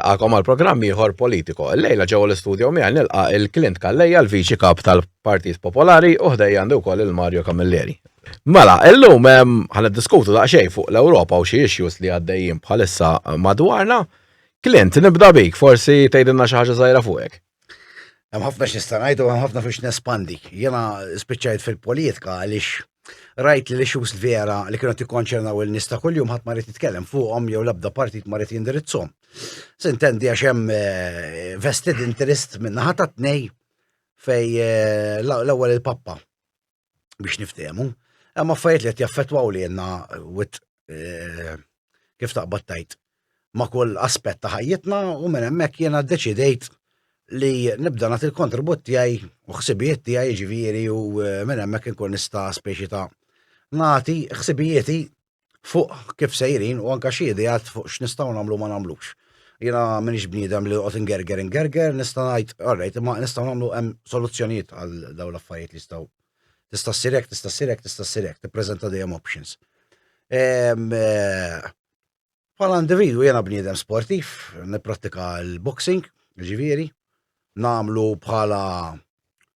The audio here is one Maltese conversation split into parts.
Nilqakom għal programm ieħor politiko. Illejla ġewwa l-istudio miegħi nilqa' il-Clint Calleja, l-Viċi Kap tal-Partit Popolari u ħdejja għandi wkoll il-Mario Camilleri. Mela, illum ħa niddiskutu daqsxejn fuq l-Ewropa u xi issues li għaddejjin bħalissa madwarna. Clint, nibda bik, forsi tgħidilna xi ħaġa żgħira fuqek. Hemm ħafna x'nista' ngħid u hemm ħafna fiex nespandi. Jiena spiċċajt fil-politika għaliex rajt li l-issues vera li kienu tikkonċernaw il-nies ta' kuljum ħadd ma rid jitkellem fuqhom jew l-ebda partit ma rid jindirizzhom. Sintendi għax hemm eh, vested interest min-naħa ta' tnej fej eh, l-ewwel il-pappa biex niftehmu. Hemm affarijiet li qed jaffettwaw li jenna wit eh, kif taqbad tajt ma' kull aspett ta' ħajjitna u minn hemmhekk jiena ddeċidejt li nibda nagħti l-kontribut tiegħi u ħsibijiet tiegħi ġifieri u eh, minn hemmhekk inkun nista' speċi ta' nagħti ħsibijieti fuq kif sejrin u anka xi ideat fuq x'nistgħu nagħmlu ma nagħmlux. Jiena m'iniex bniedem li noqgħod ingerger ingerger, nista' ngħid, alright, imma nistgħu nagħmlu hemm soluzzjonijiet għal dawn l-affarijiet li jistgħu tista' ssir hekk, tista' ssir hekk, tista' ssir hekk, tippreżenta dejjem options. Eh, bħala individwu jiena bniedem sportiv, nipprattika l-boxing, ġifieri, nagħmlu bħala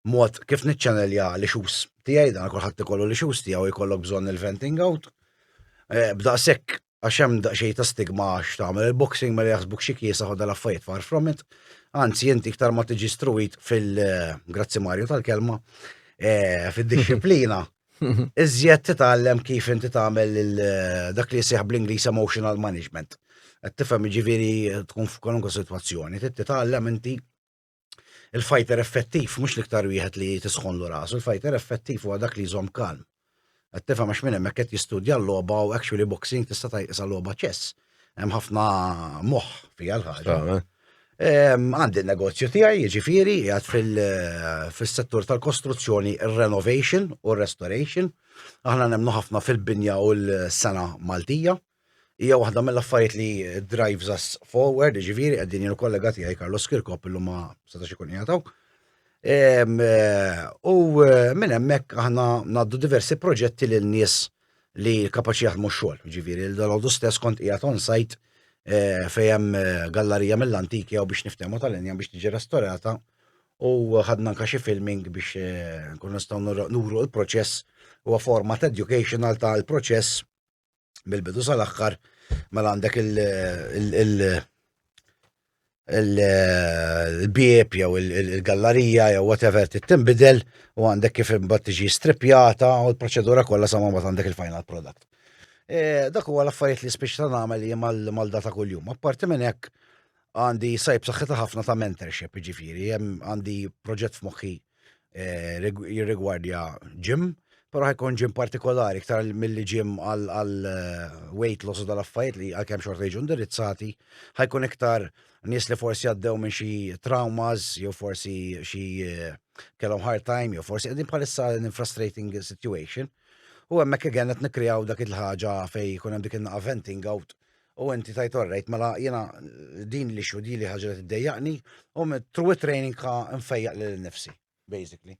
mod kif niċċanelja l-issues tiegħi, dan kulħadd ikollu l-issues tiegħu jkollok bżonn il-venting out. Eh, b'daqshekk għax hemm daqsxejn ta' stigma għax tagħmel il-boxing mela jaħsbuk xi kiesaħ u dal-affarijiet far from it. Anzi, inti iktar ma tiġi struwit fil- grazzi Mario tal-kelma, eh, fid-dixxiplina. Iżjed titgħallem kif inti tagħmel dak li jsejjaħ bl-Ingliż emotional management. Qed tifhem jiġifieri tkun f'kwalunkwe sitwazzjoni, trid titgħallem inti il-fighter effettiv mhux l-iktar wieħed li tisħonlu rasu, il-fighter effettiv huwa dak li jżomm kalm. Qed tifhem għax minn hemmhekk qed jistudja l-logħba u actually boxing tista' tgħid qisha logħba chess. Hemm ħafna moħħ fiha l-ħaġa. Għandi n-negozju tiegħi, jiġifieri, qiegħed fis-settur tal-kostruzzjoni, renovation u restoration. Aħna nemmnu ħafna fil-binja u l-sena Maltija. Hija waħda mill-affarijiet li drives us forward, jiġifieri qegħdin jien kollega tiegħi Carlos Kirkop illum ma setax ikun qiegħed hawn. U minn hemmhekk aħna ngħaddu diversi proġetti lil nies li kapaċi jaħdmu x-xogħol. Ġifieri, dal-għodu stess kont qiegħed on site eh, fejn hemm eh, gallerija mill-antiki jew biex niftehmu tal-linja biex tiġi restorata u ħadna anka xi filming biex eh, nkunu nistgħu nuru l-proċess huwa format educational tal-proċess mill-bidu sal-aħħar mela għandek il- il-bieb jew il-gallarija jew whatever tinbidel u għandek kif imbagħad tiġi strippjata u l-proċedura kollha sa ma mbagħad għandek il-final product. E, dak huwa l-affarijiet li spiċċa nagħmel jien mal-data kuljum. Apparti minn hekk għandi sajb saħħitha ħafna ta' mentorship, jiġifieri, hemm għandi proġett f'moħħi eh, jirrigwardja gym, però ħajkun gym partikolari iktar milli gym għal eh, weight loss u dal-affarijiet li għalkemm xorta jiġu indirizzati, ħajkun iktar nies li forsi għaddew minn xi traumas, jew forsi xi eh, kellhom hard time, jew forsi qegħdin bħalissa in frustrating situation. U hemmhekk again qed nikkreaw dak il-ħaġa fejn jkun hemm dik in venting out u inti tajt orrejt mela jiena din li xu di li ħaġa li tiddejjaqni u through training ka nfejjaq lil nifsi, basically.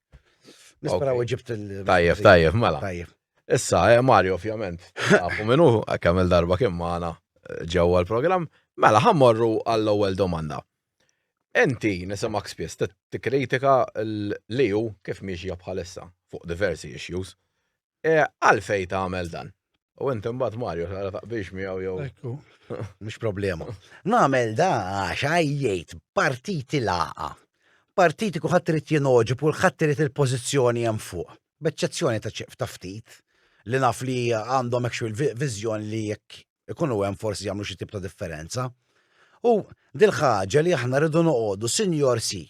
Nisperaw ġibt il- Tajjeb, tajjeb, mela. Tajjeb. Issa, eh, Mario, ovvjament, tafu minnu, kemm il-darba kien magħna eh, ġewwa l-programm. Mela, ħammorru għall-ewwel domanda. Inti nisimak spiss tikkritika l-EU kif miexja bħalissa fuq diversi issues. E, għalfej tagħmel dan? U inti mbagħad Mario tara taqbilx miegħu jew. Ekku. Mhux problema. Nagħmel da għax għajjejt partiti laqa. Partiti kulħadd irid jingħoġeb u kulħadd irid il-pożizzjoni hemm fuq. B'eċċezzjoni ta' ta' ftit li naf li għandhom actual viżjoni li jekk ikunu hemm forsi jagħmlu xi tip ta' differenza. U dil-ħaġa li aħna rridu noqogħdu sinjor si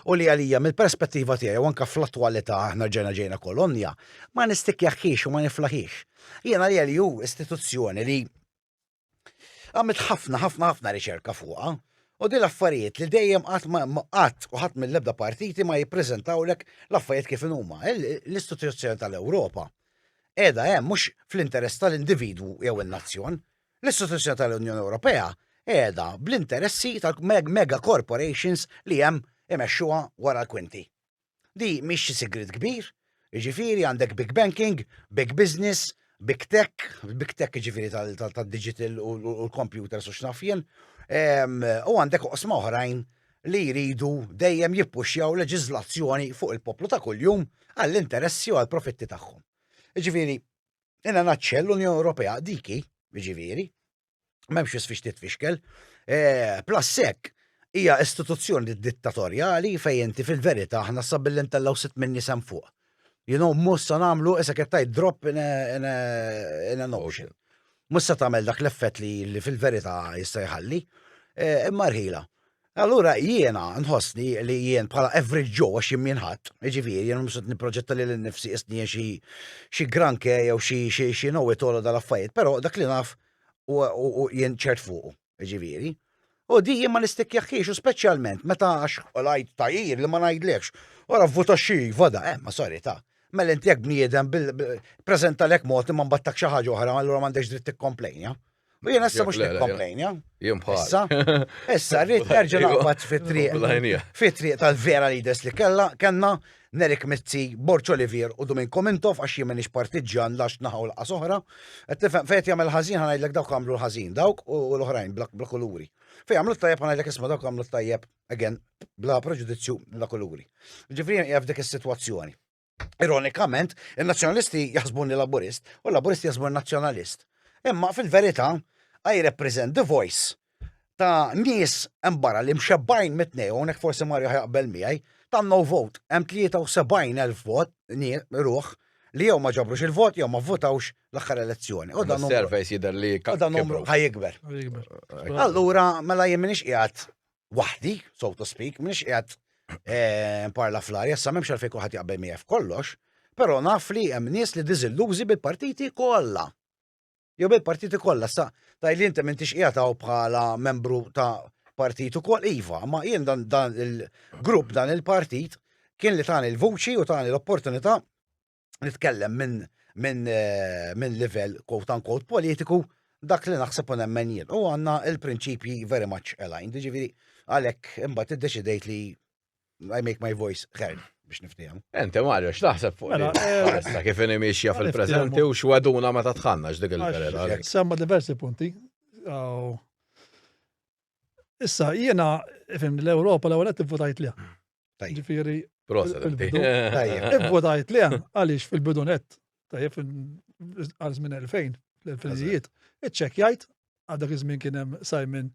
u li għalija mill-perspettiva tiegħi u anke fl-attwalità aħna ġejna ġejna kolonja, ma nistikjaħiex u ma niflaħiex. Jiena għalija li hu istituzzjoni li għamilt ħafna ħafna ħafna riċerka fuqha u din l-affarijiet li dejjem qatt ma qatt u ħadd mill-ebda partiti ma jippreżentawlek l-affarijiet kif huma. L-istituzzjoni tal-Ewropa qiegħda hemm mhux fl-interess tal-individwu jew in-nazzjon. L-istituzzjoni tal-Unjoni Ewropea qiegħda bl-interessi tal-mega corporations li hemm imexxuha wara l-kwinti. Di mhix xi sigriet kbir, jiġifieri għandek big banking, big business, big tech, big tech jiġifieri tad-digital u l-computers u x'naf jien. U għandek oqsma oħrajn li jridu dejjem jippuxjaw leġiżlazzjoni fuq il-poplu ta' kuljum għall-interessi u għall-profitti tagħhom. Jiġifieri, in a nutshell, l-Unjoni Ewropea dik hi, jiġifieri, m'hemmx wisq fiex titfixkel. Eh, plus hekk, hija istituzzjoni dittatorjali fejn inti fil-verità aħna sa billi ntellgħu sitt minni sem fuq. You know, mhux sa nagħmlu issa qed tgħid drop in a, in a, in an ocean. Mhux sa tagħmel dak l-effett li, li fil-verità jista' jħalli. Eh, imma rħila. Allura jiena nħossni li jien bħala average Joe għax jien min ħadd, jiġifieri jien mhux qed nipproġetta lili nnifsi qisni jien xi xi granke jew xi xi xi know it all u dal-affarijiet, però dak li naf u jien ċert fuqu, jiġifieri. U di jien ma nistikkjaħiex u speċjalment meta għax qlajt tagħjir li ma ngħidlekx. Ora vvota xi vada, eh ma sorry ta. Mela inti jekk bniedem bil-preżentalek mod imma mbagħad tak xi ħaġa oħra allura m'għandekx dritt tikkomplejnja. U jien issa mhux nikkomplejnja. Jien bħal. Issa, issa rrid nerġa' naqbad fit-triq. Fit-triq tal-vera leaders li kellha kellna Nerik Mizzi, Borg Olivier u Dominko Mintoff għax jien m'iniex partiġġjan lax naħa u laqas oħra. Qed tifhem fejn qed jagħmel ħażin ħa ngħidlek dawk għamlu l-ħażin dawk u l-oħrajn bla kuluri. Fejn għamlu t-tajjeb ħa ngħidlek isma' dawk għamlu t-tajjeb again bla preġudizzju bla kuluri. Ġifieri jien qiegħed f'dik is-sitwazzjoni. Ironikament, il-Nazzjonalisti jaħsbuni Laburist u l-Laburisti jaħsbuni Nazzjonalist. Imma fil-verità, I represent the voice ta' nies hemm barra li mxebbajn mit-tnej, u hawnhekk forsi Mario ħajaqbel miegħi, ta' no vote. Hemm 73,000 vot, ruħ, li jew ma ġabrux il-vot jew ma vvotawx l-aħħar elezzjoni. U dan surveys jidher li u dan numru ħajikber. Allura mela jien m'iniex qiegħed waħdi, so to speak, m'iniex qiegħed eh, nparla fl-arja, issa m'hemmx għalfejn kulħadd jaqbel miegħi f'kollox, però naf li hemm nies li diżillużi bil-partiti kollha. Jew bil-partiti kollha, sa tajli inti m'intix qiegħed hawn bħala membru ta' partit ukoll iva, ma jien dan, dan il-grupp, dan il-partit kien li tani l-vuċi u tani l-opportunità nitkellem minn minn eh, min livell quote unquote politiku dak li naħseb u nemmen jien. U għandna il-prinċipji very much aligned, ġifieri għalhekk imbagħad iddeċidejt li I make my voice heard biex niftehmu. Ente Mario, x'taħseb fuq Mela, li eh, kif inhi miexja fil-preżenti u x'weduna meta tħanna x'dik il-verità. Semma diversi punti. Issa jiena fim l-Ewropa l-ewwel qed ivvotajt liha. Ġifieri Ivvotajt liha għaliex fil-bidu nett, tajjeb għal żmien 2000, l-2000-ijiet, iċċekkjajt għal dak iż-żmien kien hemm Simon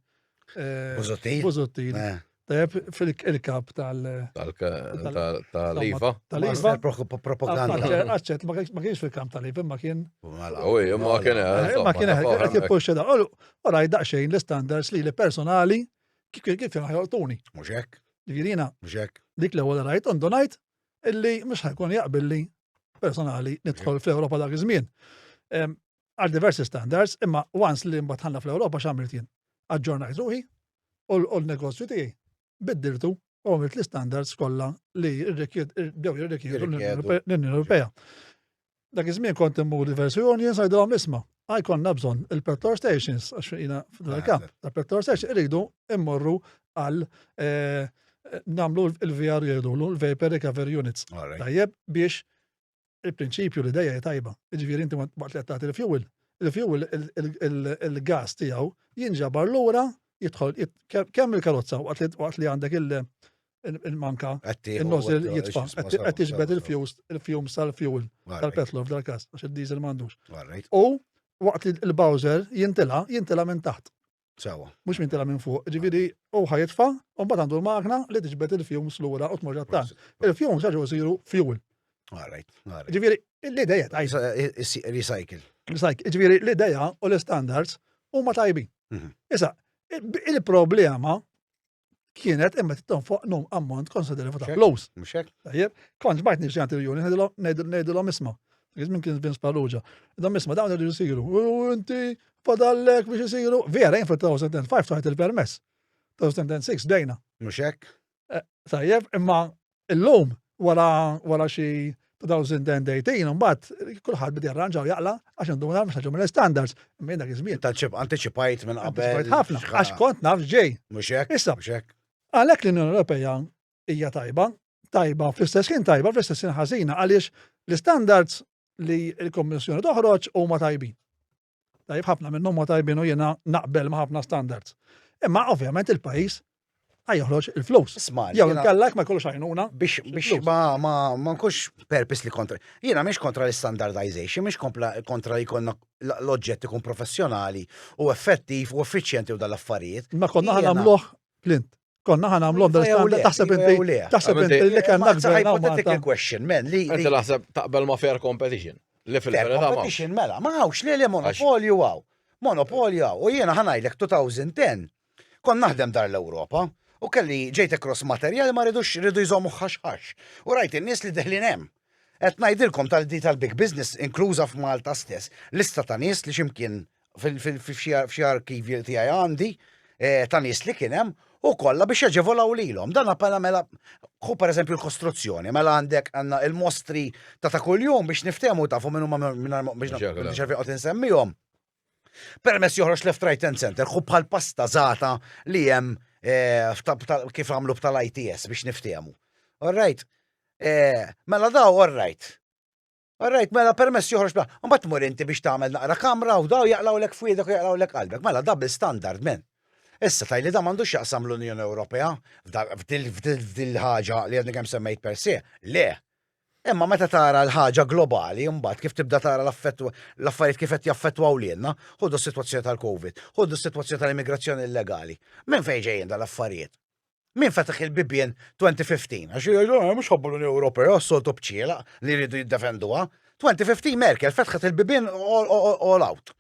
eh, Busuttil. Busuttil. Eh. Tajjeb fil-kap tal- Tal-IVA. Tal-IVA. Propaganda. Aċċett, ma kienx fil-kamp tal-IVA, ma kien. Uj, ma kien. Eh, ma kien qed jippuxxa da. U rajt daqsxejn l-istandards li li personali kif kif kienu ħajolqtuni. Mhux hekk. Ġifieri jiena. Mhux hekk. Dik l-ewwel rajt għandu ngħid illi mhux ħajkun jaqbilli personali nidħol fl-Ewropa dak iż-żmien. Għal diversi standards, imma once li mbagħad ħanna fl-Ewropa x'għamilt jien? Aġġornajt ruħi u l-negozju tiegħi biddiltu u għamilt l-istandards kollha li bdew jirrikjedu l-Unjoni Ewropea. Dak iż-żmien kont immur diversi unions għajdilhom isma' għaj konna bżonn il-petrol stations għax jina f'dal-kamp. Il-petrol stations iridu immorru għal eh, namlu il-VR jgħidulu l-Vapor Recovery Units. Tajjeb biex il-prinċipju l-ideja hija tajba. Jiġifieri inti waqt li qed tagħti l-fuel, il-fuel il-gas tiegħu jinġabar lura jidħol kemm il-karozza waqt li għandek il-manka il-nozzle jitfa' qed tiġbed il-fuse il-fumes tal-fuel tal-petrol f'dal-każ għax id-diesel m'għandux. U waqt li l-bowser jintila, jintila minn taħt. Sewa. Mhux minn tela minn fuq, ġifieri u ħajitfa' u mbagħad għandu l-magna li tiġbed il-fumes lura u tmur ġattan. Il-fumes ġew isiru fuel. Alright, alright. Ġifieri l-ideja tajba. Recycle. Recycle. Ġifieri l-ideja u l-standards huma tajbin. Mhm. Issa, il-problema kienet imma tonfoq num ammont konsiderevoli ta' flus. Mhux hekk? Tajjeb, kont bajt nixtieq għand il-union ngħidilhom isma'. Minn kien Vince Farrugia. Dom isma' dawn irridu jsiru. U inti fadallek biex isiru. Vera, jien fil-2005 taħt il-permess. 2006 bdejna. Mhux hekk? Eh, tajjeb, imma Illum, wara wara xi 2018, mbagħad kulħadd beda jarranġa u jaqla' għax induna mhux ħaġa mill-standards. Imma dak iż-żmien. Antiċipajt minn qabel. Antiċipajt ħafna, għax kont naf ġej. Mhux hekk. Issa, mhux hekk. Għalhekk l-Unjoni Ewropea hija tajba, tajba fl-istess ħin tajba, fl-istess ħin ħażina għaliex l-istandards li l-Kommissjoni toħroġ huma tajbin. Tajb ħafna minnhom ma tajbin u jiena naqbel ma' ħafna standards. Imma ovvjament il-pajjiż ħa joħroġ il-flus. Isma' Jew inkella ma jkollux għajnuna. Biex biex ma ma ma nkunx purposely kontra. Jiena mhix kontra l-standardization, mhix kontra li jkollna l-oġġett ikun professjonali u effettiv u effiċjenti u dal-affarijiet. Ma konna ħa nagħmluh Clint. Konna ħa nagħmluh dal-standard taħseb inti taħseb inti li kellna gvern. Hypothetical question, man. Li Inti naħseb taqbel ma fair competition. Li fil-verità. Competition mela, ma hawnx li li monopolju hawn. Monopolju hawn. U jiena ħa ngħidlek 2010 Kont naħdem Dar l-Ewropa u kelli ġejt across materjal li ma ridux ridu jżommu ħax ħax. U rajt in-nies li deħlin hemm. Qed ngħidilkom tal-di tal-big business inkluża f'Malta stess, lista ta' nies li x'imkien f'xi arkivji li tiegħi għandi eh, ta' nies li kien hemm u kollha biex jaġevolaw lilhom. Dan appella mela ħu pereżempju l-kostruzzjoni, mela għandek għandna il-mostri ta' ta' kuljum biex niftehmu tafu minn huma minn biex qed insemmihom. Permess joħroġ left, right and center, ħu bħal pasta zata li hemm eh, kif għamlu b'tal-ITS biex niftehmu. All right. Eh, mela daw, all right. All right, mela permess joħroġ bla. Mbagħad tmur inti biex tagħmel naqra kamra u daw jaqlawlek fwiedek u jaqlawlek qalbek. Mela double standard, men. Issa tajli da m'għandux jaqsam l-Unjoni Ewropea f'dil ħaġa li għadni kemm semmejt per se. Le, Imma meta tara l-ħaġa globali, imbagħad kif tibda tara l-affarijiet kif qed jaffettwaw lilna, ħudu s-sitwazzjoni tal-Covid, ħudu s-sitwazzjoni tal-immigrazzjoni illegali. Minn fejn ġejjin dal-affarijiet? Min fetaħ il-bibien 2015? Għax jgħidu ah, mhux ħobbu l-Unjoni Ewropea, s-soltu bċiela li jridu jiddefenduha. 2015 Merkel fetħet il-bibien all out.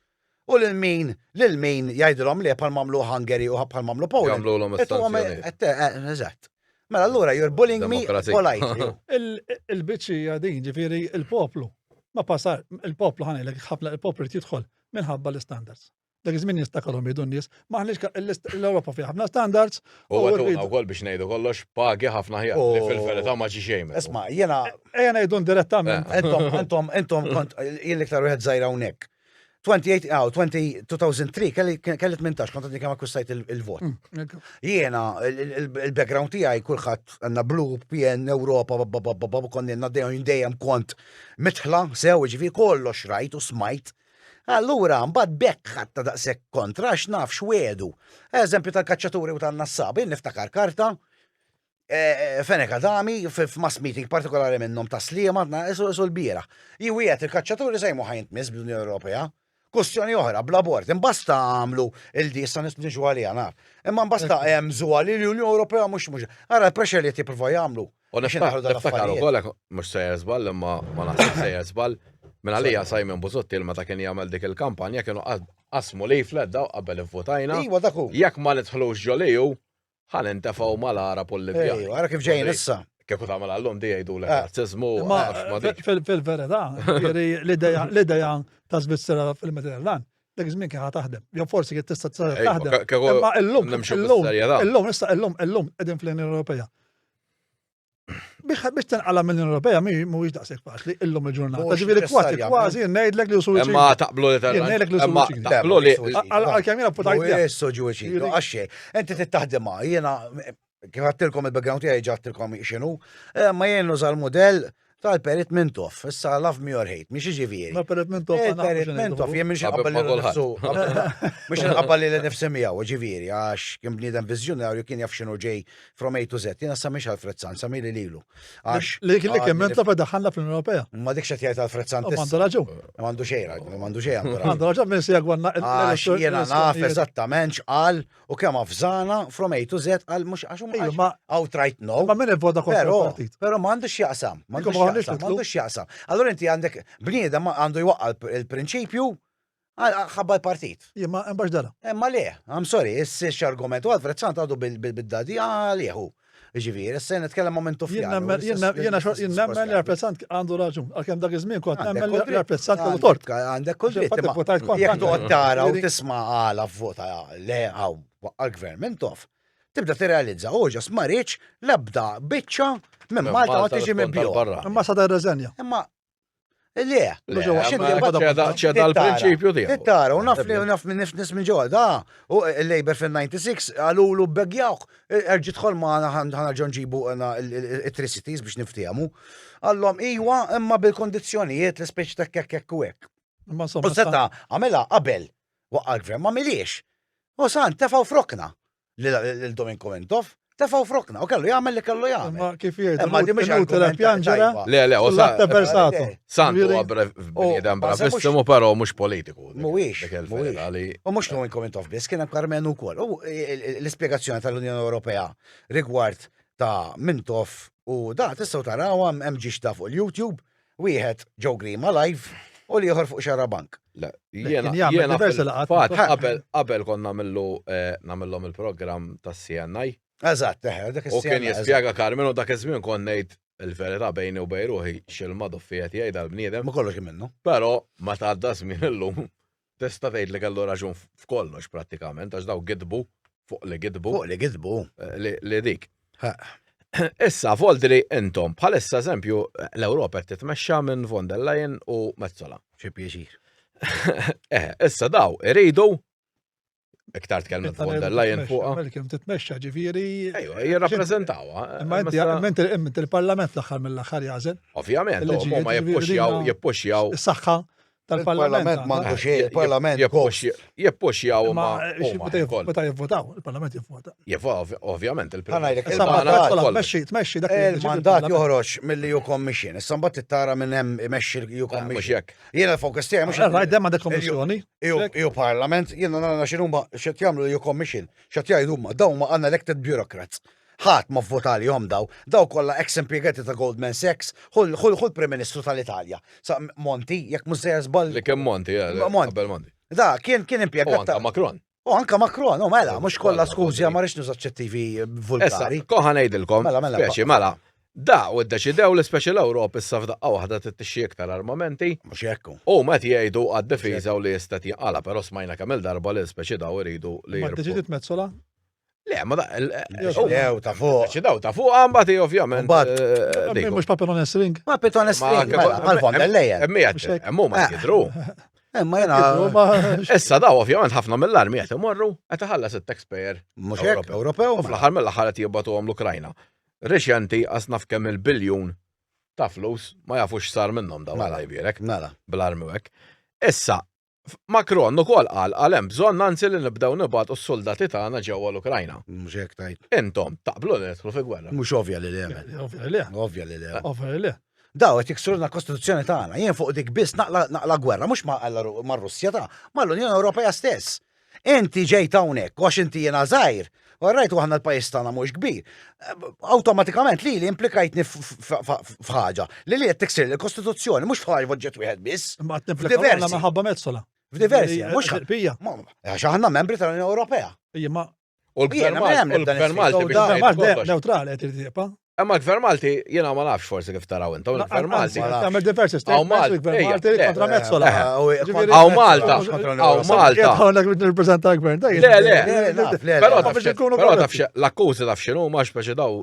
U lil min, lil min jgħidilhom li bħal mamlu Hungary u bħal mamlu Poland. Jagħmluhom is-sanzjonijiet. Eh, eh, eżatt. Mela allura you're bullying me politely. Il-biċċija din, ġifieri il-poplu, ma passar, il-poplu ħanilek ħafna il-poplu jrid jidħol minħabba l-standards. Dak iż-żmien jistakarom jgħidu n-nies, maħniex l-Ewropa fiha ħafna standards. U għatuna wkoll biex ngħidu kollox pagi ħafna ħjar li fil-verità ma ġi xejn. Isma' jiena. Ejja ngħidu direttament. Eh. Intom, intom, intom kont jien l-iktar wieħed żgħira hawnhekk. 28, oh, 20, 2003, kelli 18, kont għadni kemm akkwistajt il-vot. Mm, Jiena, il-background tiegħi kulħadd għandna blu, PN, Ewropa, babababab, konni għandna dejjem dejjem kont mitħla, sew, ġifieri kollox rajt u smajt. Allura, mbagħad bekk ħatta daqshekk kontra għax naf x'wedu. Eżempju tal-kaċċaturi u tan-nassab, jien niftakar karta Eh, eh, Fenek Adami, f'mass meeting partikolari minnhom ta' Sliema, isu l-bieraħ. Jiwiet il-kaċċaturi se jmu ħajnt miss bl-Unjoni Ewropea. Kustjoni oħra, bl-abort, imbasta għamlu il-di issa niġu għalija naf. Imma imbasta hemm żwali li l-Unjoni Ewropea mhux mhux. Ara l-pressure li qed jippruvaw jagħmlu. U niftakar ukoll mhux sejjer żball imma ma naħseb sejjer żball. Minn għalija Simon Busuttil meta kien jagħmel dik il-kampanja kienu qasmu leaflet daw qabel ivvutajna. Iva dak hu. Jekk ma nidħlux ġo l-EU, Ħa nintefgħu mal-Għarab u l-Libjani. Ara kif ġejjin issa. Kieku tagħmel għallum di jgħidulek eh. razzizmu. Fil-verità, l-idea ta' Svizzera fil-Mediterran, dak iż-żmien kien taħdem. Jew forsi kien tista' taħdem. Imma illum, illum, illum, issa illum, illum qegħdin fl-Unjoni Ewropea. Biex tinqala mill-Unjoni Ewropea mhuwiex daqshekk faċli illum il-ġurnata. Ġifieri kważi kważi ngħidlek li usu Imma taqblu li Ngħidlek li Imma taqblu li għalkemm jiena votajt. Mhuwiex suġġuċi, għax Inti tittaħdimha, jiena kif għattilkom il-background tiegħi ġattilkom x'inhu, eh, ma jien nuża l-mudell tal-Perit Mintoff, issa love me or hate, mhix jiġifieri. Ma Perit Mintoff. Il-Perit Mintoff, jien mhix nqabbel lil nifsu. Mhux nqabbel lil nifsi miegħu, ġifieri, għax kien bniedem viżjonarju kien jaf x'inhu ġej from A to Z. Jiena sa mhix Alfred Sant, sa mili lilu. Għax. Li kien li kien Mintoff daħħalna fl-Unjoni Ewropea. Ma dik x'qed jgħid Alfred Sant. Għandu raġun. M'għandu xejn raġun, m'għandu xejn għandu raġun. Għandu raġun minn se jagwanna. Għax jiena naf eżattament x'qal U kemm avżana from A to Z għal mhux għax huma outright no. Ma min ivvota kontra l-partit. Però ma għandux x'jaqsam, ma għandux x'jaqsam. Allura inti għandek bniedem għandu jwaqqa l-prinċipju ħabba l-partit. Jien ma hemm dara. Imma le, I'm sorry, issa argument u Alfred Sant għadu bil-dadi għalieħu. Ġifieri, issa nitkellem ma' minn tufjan. Jiena nemmen li Alfred Sant għandu raġun, għalkemm dak iż-żmien kont nemmen li Alfred Sant kellu tort. Għandek kull dritt. Jekk toqgħod tara u tisma' għala vvota le għaw għall-gvern Mintoff, tibda tirrealizza u ġas ma rridx l-ebda biċċa minn Malta ma tiġi mibjugħa. Imma sa reżenja. Imma Le, ċeda l-prinċipju tiegħu. Tara, u naf li naf minn nif minn ġewwa da, u il-Labor fil-96 għalulu begjawh, erġi tħol ma ħanarġgħu nġibu it-Three Cities biex niftiehmu. Għallhom iwa imma bil-kondizzjonijiet li speċi ta' kekk hekk u hekk. U seta' għamilha qabel waqqa' l-gvern ma miliex. U san tefgħu frokna. Lil Dominko Mintoff, tefgħu f'rokna u kellu jagħmel li kellu jagħmel. Imma kif jgħidu, Imma di mhix inutile argument pjanġera, tajba. Le, le, u u latte versato. Santu Ġifieri- huwa bniedem U- ma se mhux- bravissimu, però mhux politiku. Mhuwiex, Dik il-verità mhuwiex. li U mhux Dominko Mintoff biss, kien hemm Karmenu wkoll. U l-ispjegazzjoni tal-Unjoni Ewropea rigward ta' Mintoff u da tistgħu tarawha hemm ġiex ta' fuq il-YouTube, wieħed Joe Grima live u l-ieħor fuq Xarabank. Le, Le, jiena kien jagħmel jiena diversi laqgħat. fil-fatt qabel qabel konna nagħmlu eh, nagħmilhom il-programm tas-CNI Eżatt, eħe, dak u kien is-CNI, eżatt. jispjega Karmenu dak iż-żmien kont ngħid il-verità bejni u bejn ruħi x'il-madoffi qed jgħid dal-bniedem, Ma kollox kien minnu. però meta għadda żmien illum tista' tgħid li kellu raġun f'kollox prattikament għax daw gidbu fuq li gidbu Fuq li gidbu. eh, li, li dik. Ha. Issa, Voldri, intom, bħalissa eżempju, l-Ewropa qed titmexxa minn von der Leyen u Metsola. Xi pjaċir. Eh, issa daw, iridu iktar tkellmet von der Leyen fuqha. Kemm titmexxa ġifieri. Ejwa, jirrappreżentawha. Imma inti imma inti il-Parlament l-aħħar mill-aħħar jagħżel. Ovvjament, il-liġijiet, huma ġifieri jippuxjaw, dina- jippuxjaw, Is-saħħa tal-Parlament. Il-Parlament m'għandu xejn, il-Parlament jippuxjaw Imma huma huma meta wkoll. meta jivvotaw, il-Parlament jivvota. Jivva, ovvjament, il-Prim Ħa ngħidlek, Issa il-mandat mbagħad tkollha kollox. tmexxi, tmexxi dak li jiddeċiedi Il-mandat il-Parlament. joħroġ mill-EU Commission. Issa mbagħad tara minn hemm imexxi l-EU Mhux Commission. hekk. Jiena l-fokus tiegħi mhux Rajt dem għandek kommissjoni. EU EU Parlament, jiena nara x'inhuma x'qed jagħmlu l-EU Commission, x'qed jgħidu huma, dawn huma unelected bureaucrats. Ħadd ma vvota għalihom daw, daw kollha ex impjegati ta' Goldman Sachs, ħu l-Prim Ministru tal-Italja. Sa Monti, jekk mhux sejjer żball. Li kien Monti, eh, Monti. qabel Monti. Da, kien kien U impjegat anka ta' Macron. U anka Macron, u mela, mhux kollha skużja ma rridx nuża aċċettivi Issa, vulgari. koħa ngħidilkom, Mela, mela, speċi, mela, da u ddeċidew li speċi l-Ewropa issa f'daqqa waħda tittixxi iktar armamenti Mhux hekk. u ma jgħidu għad-difiża u li jista' jinqala, però smajna kemm il-darba li speċi daw iridu li Ma jirbħu. ddeċidiet Metsola? Le, ma da. Deċidew ta' fuq. Deċidew ta' fuq, mbagħad ovvjament. Mbagħad- eh, dik. Mhux Paper on a string. Ma Piton String, mela, bħal von der Leyen. Emmi Mhux hekk. qed, emmu ma Eh. jidru. Imma jiena Issa daw ovvjament ħafna mill-armi qed imorru qed iħallas it-taxpayer. mhux hekk, Ewropew. Ewropew. U fl-aħħar mill-aħħar qed jibgħatuhom l-Ukrajna. Reċenti qas naf kemm il-biljun ta' flus ma jafux x'sar minnhom dawn Mela. Alla jbierek Mela. bl-armi u hekk. Issa, Macron ukoll qal qal hemm bżonn anzi li nibdew nibgħatu s-soldati tagħna ġewwa l-Ukrajna. Mhux hekk tajt. Intom taqblu li nidħlu fi gwerra. Mhux ovvja li le. Ovvja li le. Ovvja li le. Ovvja li le. Daw qed jiksurna l-Kostituzzjoni tagħna. Jien fuq dik biss naqla naqla gwerra mhux ma' mar-Russja ta' mal-Unjoni Ewropea stess. Inti ġejt hawnhekk u għax inti jiena żgħir, u rajt u aħna l-pajjiż tagħna mhux kbir. Awtomatikament lili implikajtni f'ħaġa li li qed tiksir l-Kostituzzjoni mhux f'ħaġa f'oġġett wieħed biss. Imma qed nimplikaw F'diversi. aħna minħabba Metsola. F'diversi, mhux Pija. għax aħna membri tal-Unjoni Ewropea. Ija ma U l-Gvern Jiena ma hemm Malti, u nibda l-Gvern Malti nisfida u biex da- ngħid Malti kollox. neutrali qed irid tibqa'. Imma l-Gvern Malti jiena ma nafx forsi kif taraw intom, il-Gvern Malti. Ma nafx. Tagħmel diversi Hawn statements Malti, il-Gvern ejja, Malti le. kontra Metsola. Eh, Hawn Malta, hawn Malta. Hawnhekk biex nirrappreżenta l-gvern. Le, le. Le, Però le, taf biex xi- ikunu però taf korretti. xi- l-akkużi taf x'inhu ma speċi daw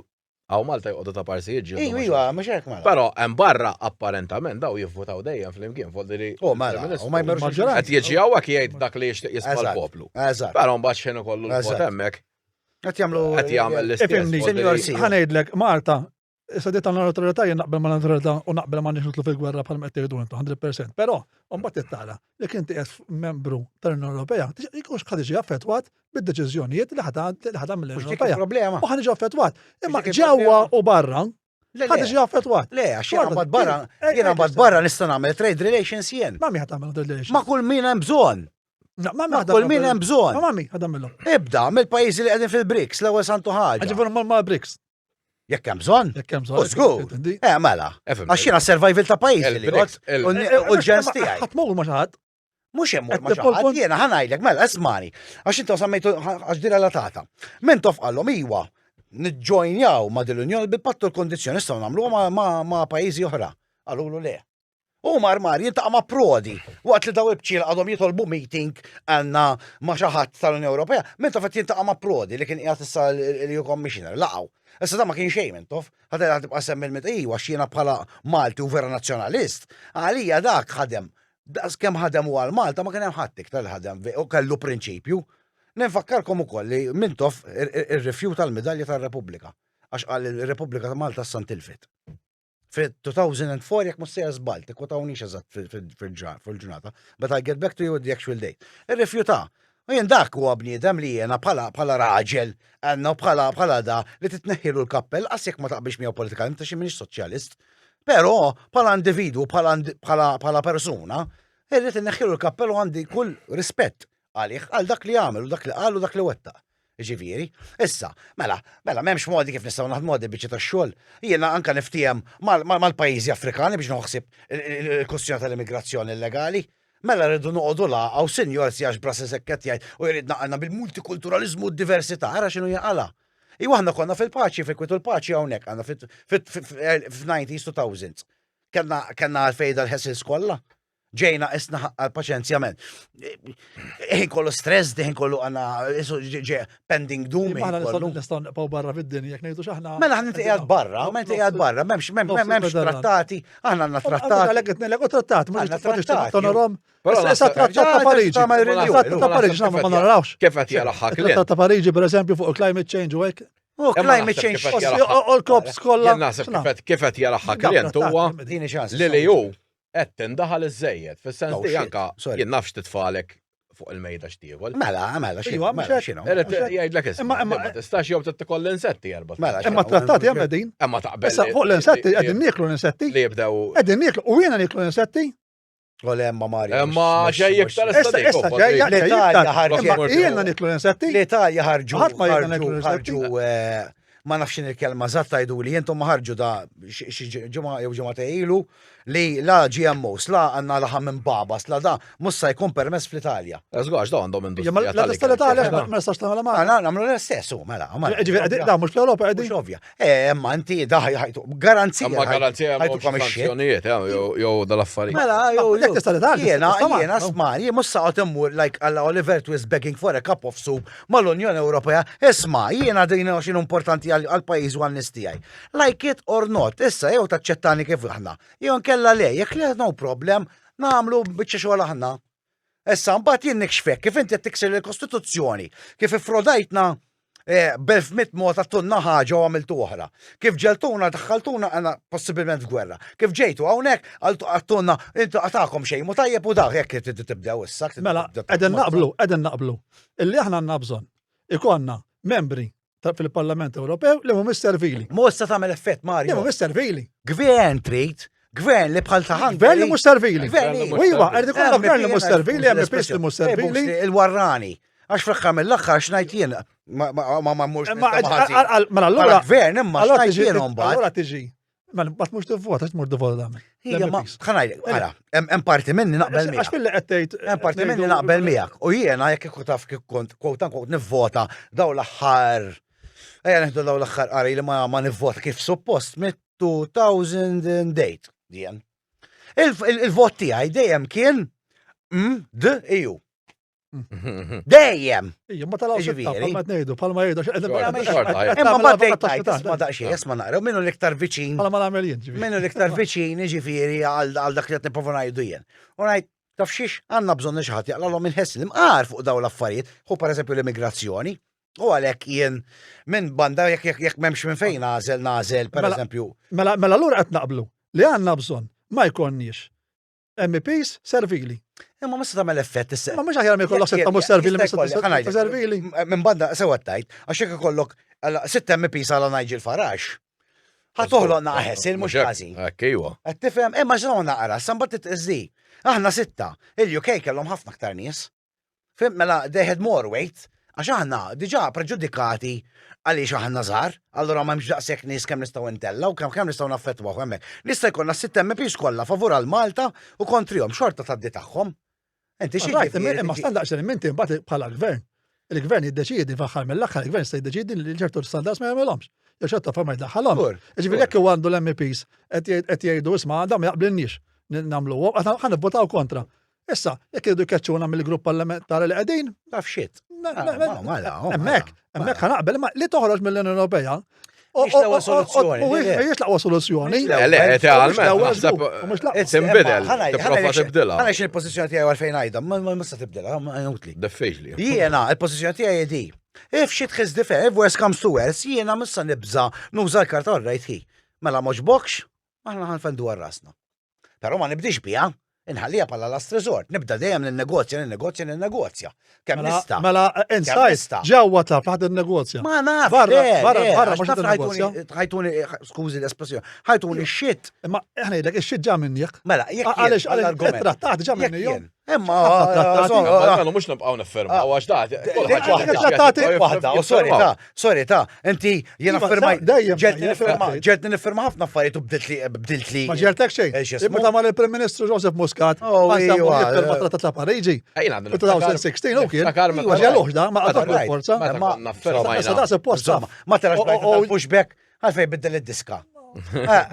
hawn Malta joqogħdu ta' parsi jiġġieldu Iju, ma' iju, mhux hekk mela. Però hemm barra apparentament daw jivvutaw dejjem flimkien foldi li U mela, u ma jmorrux. Maġġoranza. qed jiġi hawnhekk jgħid dak li jixtieq jisma' Eżatt. l-poplu. Eżatt. Però mbagħad x'inhu kollu l-vot Eżatt. hemmhekk Qed jagħmlu qed jagħmel l-istess. Ifhimni. foldi li- Senior C. Ħa ngħidlek, Malta, issa di tal-neutralità jien naqbel ma' neutralità u naqbel ma' nixnutlu fil-gwerra bħal qed tgħidu intu 100%. Però mbagħad tittara li inti qed membru tal-Unjoni Ewropea, jkunx ħad iġi affettwat bid-deċiżjonijiet li ħad mill-Unjoni Mhux dik Ewropea. il-problema. U ħad iġi affettwat. Imma Mhux dik ġewwa il-problema. u barra Le, ħad le. iġi affettwat. Le, għax jiena Xorta, mbagħad barra, eh, jiena eh, mbagħad barra nista' nagħmel trade relations jien. Ma mi ħad tagħmel relations. Ma kull min hemm bżonn. Ma mi Ma ħad kull min hemm bżonn. Ma mi ħad tagħmilhom. Ibda mill-pajjiżi li qegħdin fil-BRICS l-ewwel santu ħaġa. Ġifieri ma' BRICS. Jekk hemm bżonn. Jekk hemm bżonn. U żgur. Intendi? Eh, mela. Efhem, Għax jiena survival ta' pajjiżi li Il-BRICS, jgħod il- u u l-ġens tiegħi. Ħadd mur ma xi ħadd. Mhux hemm Qed ma xi ħadd, tippropon- jiena ħa ngħidlek, mela ismani. Għax intom semmejtu għax di relatata. Mintoff qallhom iwa, niġġojnjaw ma' dil-Unjoni bil-pattu l-kondizzjoni nistgħu nagħmluha ma' ma' ma' pajjiżi oħra. Qalulu le. U mar mar jiltaqa' ma' Prodi waqt li daw il-bċiel għadhom jitolbu meeting għandna ma' xi ħadd tal-Unjoni Ewropea. Mintoff qed jiltaqa' ma' Prodi li kien qiegħed issa l-EU Commissioner, laqgħu. Issa da ma kien xejn Mintoff. Ħadd qed tibqa' semmi l iwa għax jiena bħala Malti u vera nazzjonalist, għalija dak ħadem daqs kemm ħadem u għal Malta ma kien hemm ħadd iktar li ħadem u kellu prinċipju. Ninfakkarkom ukoll li Mintoff irrifjuta l-midalja tar-Repubblika għax qal li r-Repubblika ta' Malta issa ntilfet. Fi-2004 jekk mhux sejjer żball, tikkwotawniex eżatt fil-ġurnata, but I'll get back to you with the actual date. Irrifjuta. U jien dak huwa bniedem li jiena bħala bħala raġel, għandna bħala bħala da li titneħħilu l-kappell qas jekk ma taqbilx miegħu politikament għax m'iniex soċjalist. Però bħala individwu, bħala bħala bħala persuna, irrid inneħħilu l-kappell u għandi kull rispett għalih għal dak li għamel u dak li qal u dak li wettaq. Ġifieri, issa, mela, mela m'hemmx modi kif nistgħu naħdmu għadi biċċa tax-xogħol. Jiena anka niftiehem mal-pajjiżi Afrikani biex noħsib il-kwestjoni tal-immigrazzjoni illegali. Mela rridu noqogħdu laqgħa u sinjor si għax Brussels hekk qed jgħid u jridna għandna bil-multikulturaliżmu u d-diversità, ara x'inhu jinqala'. Iwa aħna konna fil-paċi, fil-kwiet u l-paċi hawnhekk għandna fit-90s 2000s. Kellna kellna għalfejn dal-hassles kollha. Ġejna isna għal-paċenzja men. Ħin kollu stress, ħin kollu għandna pending doom. Aħna nistgħu nibqgħu barra fid-dinja jekk ngħidu x'aħna. Mela aħna inti barra, mela inti qiegħed barra, m'hemmx m'hemmx trattati, aħna għandna trattat. Għalhekk qed ngħidlek u trattat, mhux trattat tonorhom. Issa trattat ta' Pariġi. Trattat ta' Pariġi ma narawx. Kif qed jaraħħa Trattat ta' Pariġi pereżempju fuq climate change u hekk. U climate change. U l-kops kollha. Naħseb kif qed jaraħħa klient huwa li li hu qed tindaħal iżżejjed, fis-sens li anka jien nafx titfalek fuq il-mejda x'tiekol. Mela, mela, x'inhu, Iva, mela, x'inhu. Irid jgħidlek isma' ma tistax jew trid l-insetti erba'. Mela, imma trattati hemm qegħdin. Imma taqbel. Issa fuq l-insetti qegħdin nieklu l-insetti. Li jibdew. Qegħdin nieklu u jiena nieklu l-insetti. U le ma Mario. Imma ġej iktar issa. Issa ġej L-Italja ħarġu. Jiena nieklu l-insetti. L-Italja ħarġu. Ħadd ma jiena nieklu l-insetti. Ħarġu eh, ma nafx x'inhi l-kelma eżatt tgħiduli intom ma ħarġu da xi ġimgħa jew ġimgħa ilu li la GMOs, la għandna laħam minn babas, la da mhux se jkun permess fl-Italja. Żgur għax dawn għandhom industrija. Ma la tista' l-Italja ma nistax tagħmel ma. Mela nagħmlu l-istess hu mela. Ġifieri da mhux fl-Ewropa qegħdin. Mhux ovvja. Eh, imma inti da ħajtu garanzija. Imma garanzija ħajtu sanzjonijiet eh, jew dal-affarijiet. Mela, jew jekk tista' l-Italja. Jiena jiena sma, jien mhux saqgħod immur like alla Oliver Twist begging for a cup of soup mal-Unjoni Ewropea, isma' jiena din x'inhu importanti għall-pajjiż u għan-nies tiegħi. Like it or not, issa jew taċċettani kif aħna, jew nkella le, jekk le no problem, nagħmlu biċċa xogħol aħna. Issa mbagħad jien nikxfek kif inti qed tikser il-Kostituzzjoni, kif iffrodajtna eh, b'elf mit mod għattunna ħaġa u għamiltu oħra. Kif ġeltuna daħħaltuna għana possibilment f'gwerra. Kif ġejtu hawnhekk għattunna intu għatakom xejn mu tajjeb u dak jekk tibdew issa. Mela, qegħdin naqblu, qegħdin naqblu. Illi aħna għandna bżonn ikonna membri fil-Parlament Ewropew li mhumiex servili. Mhux se tagħmel effett Mario. Li mhumiex servili. Gvern trid, gvern li bħal ta' Gvern li mhux servili. Iva, qed ikollna gvern li mhux servili, MPs li mhux servili. Il-warrani. Għax fl-aħħar mill-aħħar x'ngħid jien ma ma mhux. Mela allura gvern imma x'ngħid jien mbagħad. Allura tiġi Mela, mbagħad mhux tivvota, tmur tivvota tagħmel. Hija ma ħanajlek, ara, hemm parti minni naqbel miegħek. Għax billi qed tgħid. Hemm parti minni naqbel miegħek. U jiena jekk kieku taf kif kont quote unquote nivvota daw l-aħħar. Ejja neħdu daw l-aħħar qari li ma nivvota kif suppost mit-2008 dien. Il-vot tiegħi dejjem kien M D EU. Dejjem! Ija, ma talaw ġifieri. Ma tnejdu, palma jgħidu. Imma ma tgħid ma daqsxejn, isma' naqra, minnu l-iktar viċin. Palma nagħmel jien, ġifieri. Minnu l-iktar viċin, ġifieri għal dak li qed nipprova ngħidu jien. U ngħid, taf xiex, għandna bżonn xi ħadd jaqlalhom il-ħess l-imqar fuq dawn l-affarijiet, hu pereżempju l-immigrazzjoni. U għalhekk jien minn banda jekk jekk m'hemmx minn fejn nagħżel nagħżel mela, pereżempju. Mela mela allura qed naqblu li għandna bżonn ma jkollniex MEPs servili. Imma ma se tagħmel effett issa. Ma mhux aħjar ma jkollok sitta mhux servili ma sitta servili. Minn banda sewa tajt, għax jekk ikollok sitta MEPs għala Nigel Farage. Ħa toħloq naqħes il mhux ħażin. Hekk iwa. Qed tifhem, imma x'hawn naqra, sa mbagħad titqiżdi. Aħna sitta, il-UK kellhom ħafna aktar nies. Fim, mela they had more weight, għax aħna diġà preġudikati għaliex aħna żgħar, allura m'hemmx daqshekk nies kemm nistgħu ntellgħu, kemm kemm nistgħu naffettwaw hemmhekk. Nista' jkollna sitt MPs kollha favur għal Malta u kontrihom xorta tgħaddi tagħhom. Inti xi Right, imma sta daqsxejn inti mbagħad bħala gvern. Il-gvern jiddeċiedi f'aħħar mill-aħħar, il-gvern se jiddeċiedi li ċertu standards ma jagħmilhomx. Jew ċertu affarijiet ma jdaħħalhomx. Jiġifieri jekk huwa għandu l-MEPs qed jgħidu isma' dan ma jaqblilniex nagħmluhom, aħna nivvotaw kontra. Issa, jekk iridu jkeċċuna mill-grupp parlamentari li qegħdin. Taf xit. Hemmhekk, hemmhekk ħanaqbel, imma li toħroġ mill-Unjoni Ewropea. Mhix l-aqwa soluzzjoni. Mhix l-aqwa soluzzjoni. Le, le, Tinbidel, tipprova tibdilha. Għana xi l-pożizzjoni tiegħi għalfejn għajda, ma ma tibdilha, ma inutli. Diffiċli. Jiena, il-pożizzjoni tiegħi di. If shit hits the fan, if worse comes to worse, jiena missa nibża nuża l-karta all right hi. Mela moġbokx, aħna ħanfendu għal rasna. Però ma nibdix biha. Inħallija bħala last resort. Nibda dejjem ninnegozja, ninnegozja, ninnegozja. Kemm Mela, nista'. mela inside, nista'. ġewwa taf ħad il-negozja. Ma naf, Barra, le, barra, le, barra, għax mhux taf tinnegozja. ħajtuni, skużi l-espressjoni, ħajtuni shit. Imma aħna jgħidlek ix-xit ġa minnek. Mela, jekk jien, Għaliex għaliex għall-argument. trattat ġa Jekk minnihom. jien. Imma, Ħafna trattati. Mela mhux nibqgħu niffirmaw għax da. kulħadd waħda Trattati jibqgħu Waħda, u sorry ta, sorry ta, inti jiena Iva, firma, dejjem, ġeltni dejjem, nifirma, dejjem. ġeltni nifirma ħafna affarijiet u bdilt li, bdilt li. Ma ġertek xejn. Eh, x'ismu? Meta mal il-Prim Ministru Joseph Muscat, Oh, għal iwa, jiffirma eh. trattat ta' Pariġi. Ejna għandna 2016 u kien. Niftakar meta- Ma ġeluħ da, ma għadok Right. forza. Meta Ma- konna firmajna. Issa da suppost Insomma, ma tarax Oh, bajta oh, oh. tal-pushback, għalfej biddel id-diska. Eh,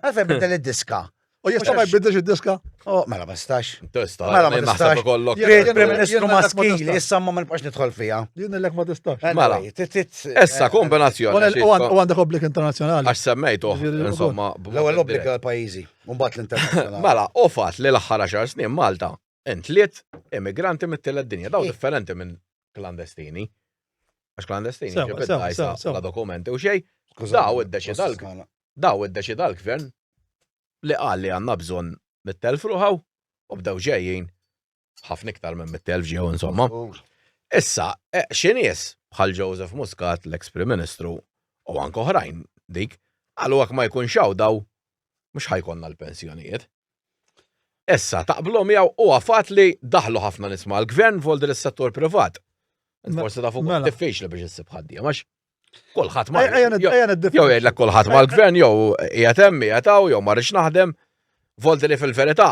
Għalfej biddel id-diska. U jista' ma jbiddilx id-diska. Oh, mela ma stax. Tista' Mela ma naħseb tistax. ikollok. Jien- Prim jien- Prim Ministru jien- maskili, jien- issa ma ma nibqax nidħol fija. Jien lek ma tistax. Mela. Anyway, tit- tit- Issa eh, kombinazzjoni. U għax għandek obbligu internazzjonali. Għax semmejtu, Ġifieri, insomma. b'mod L-ewwel obbligu dirett. għal pajjiżi, u mbagħad l-internazzjonali. Mela, u fatt li l-aħħar 10 snin Malta intliet immigranti mit-tielet dinja, daw Eh. differenti minn klandestini. Għax klandestini Sewa, ġibid sewa, dajsa sewa, sewa. la dokumenti u xej, Skużani, daw iddeċida l- skużani. daw iddeċida l-gvern li qal li għandna bżonn mit-telf ruħaw u bdew ġejjin ħafna iktar minn mit-telf ġew insomma. Issa, eh, xi nies bħal Joseph Muscat, l-ex Prim Ministru, u anke oħrajn dik, qalu għak ma jkunx hawn daw mhux ħajkonna l-pensjonijiet. Issa, taqblu miegħu u għafat li daħlu ħafna nies mal-gvern voldi l-settur privat. Int Me- Forsi tafu mela. diffiċli biex issib ħaddiem għax kulħadd ma Ejja jew niddefinixxu. jgħidlek kulħadd mal-gvern jew qiegħed hemm qiegħed hawn jew ma rridx naħdem. Voldi li fil-verità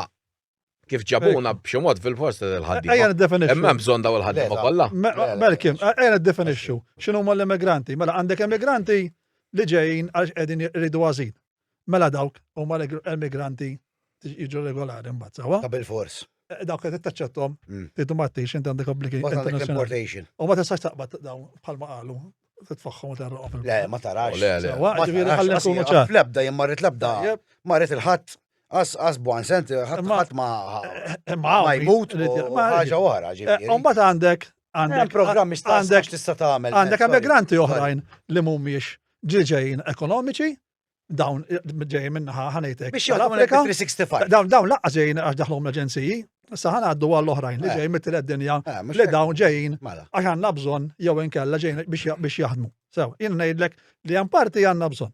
kif ġabuna b'xi mod fil-post Ejja il-ħaddiema. niddefinixxu. Hemm hemm bżonn daw il-ħaddiema Le, kollha. Me- Le, le, Melkim, ejja niddefinixxu. X'inhu huma l-immigranti? Mela għandek immigranti li ġejjin għax qegħdin jridu għażil. Mela dawk huma l-immigranti jiġu regolari mbagħad sewwa. Ta' bil-fors. Eh, Dawk qed taċċettom, Mm. tridu ma tix inti għandek obbligi Mbagħad għandek internazzjonali. l-importation. U ma tistax taqbad dawn bħalma qalu titfaħħom u terroqhom fil Le, ma tarax. Le, le. Sewwa, Ma ġifieri tarax, ħalli qas nkunu hija ċar. Fl-ebda jien marret l-ebda. Tajjeb. Marret il-ħadd qas qas buwan sent, ħadd Imma- ħadd ma Imma hawn ma jmut li- u ma- ħaġa oħra Eh, ġifieri. U mbagħad għandek Hemm għandek programmi għandek għandek tista' tagħmel. għandek sorry. immigranti oħrajn li mhumiex ġejjin ekonomiċi, dawn ġejjin minnaħa ħanejtek. Biex jaħdmu tal-Afrika. 365. Dawn dawn laqqas ġejjin għax daħlhom l-aġenziji, issa ħanaddu għall-oħrajn li Eh. ġejjin mit-tielet dinja Eh, mhux li hekk. dawn ġejjin Mela. għax għandna bżonn jew inkella ġejjin biex biex jaħdmu. Sew, jien ngħidlek li hemm parti għandna bżonn.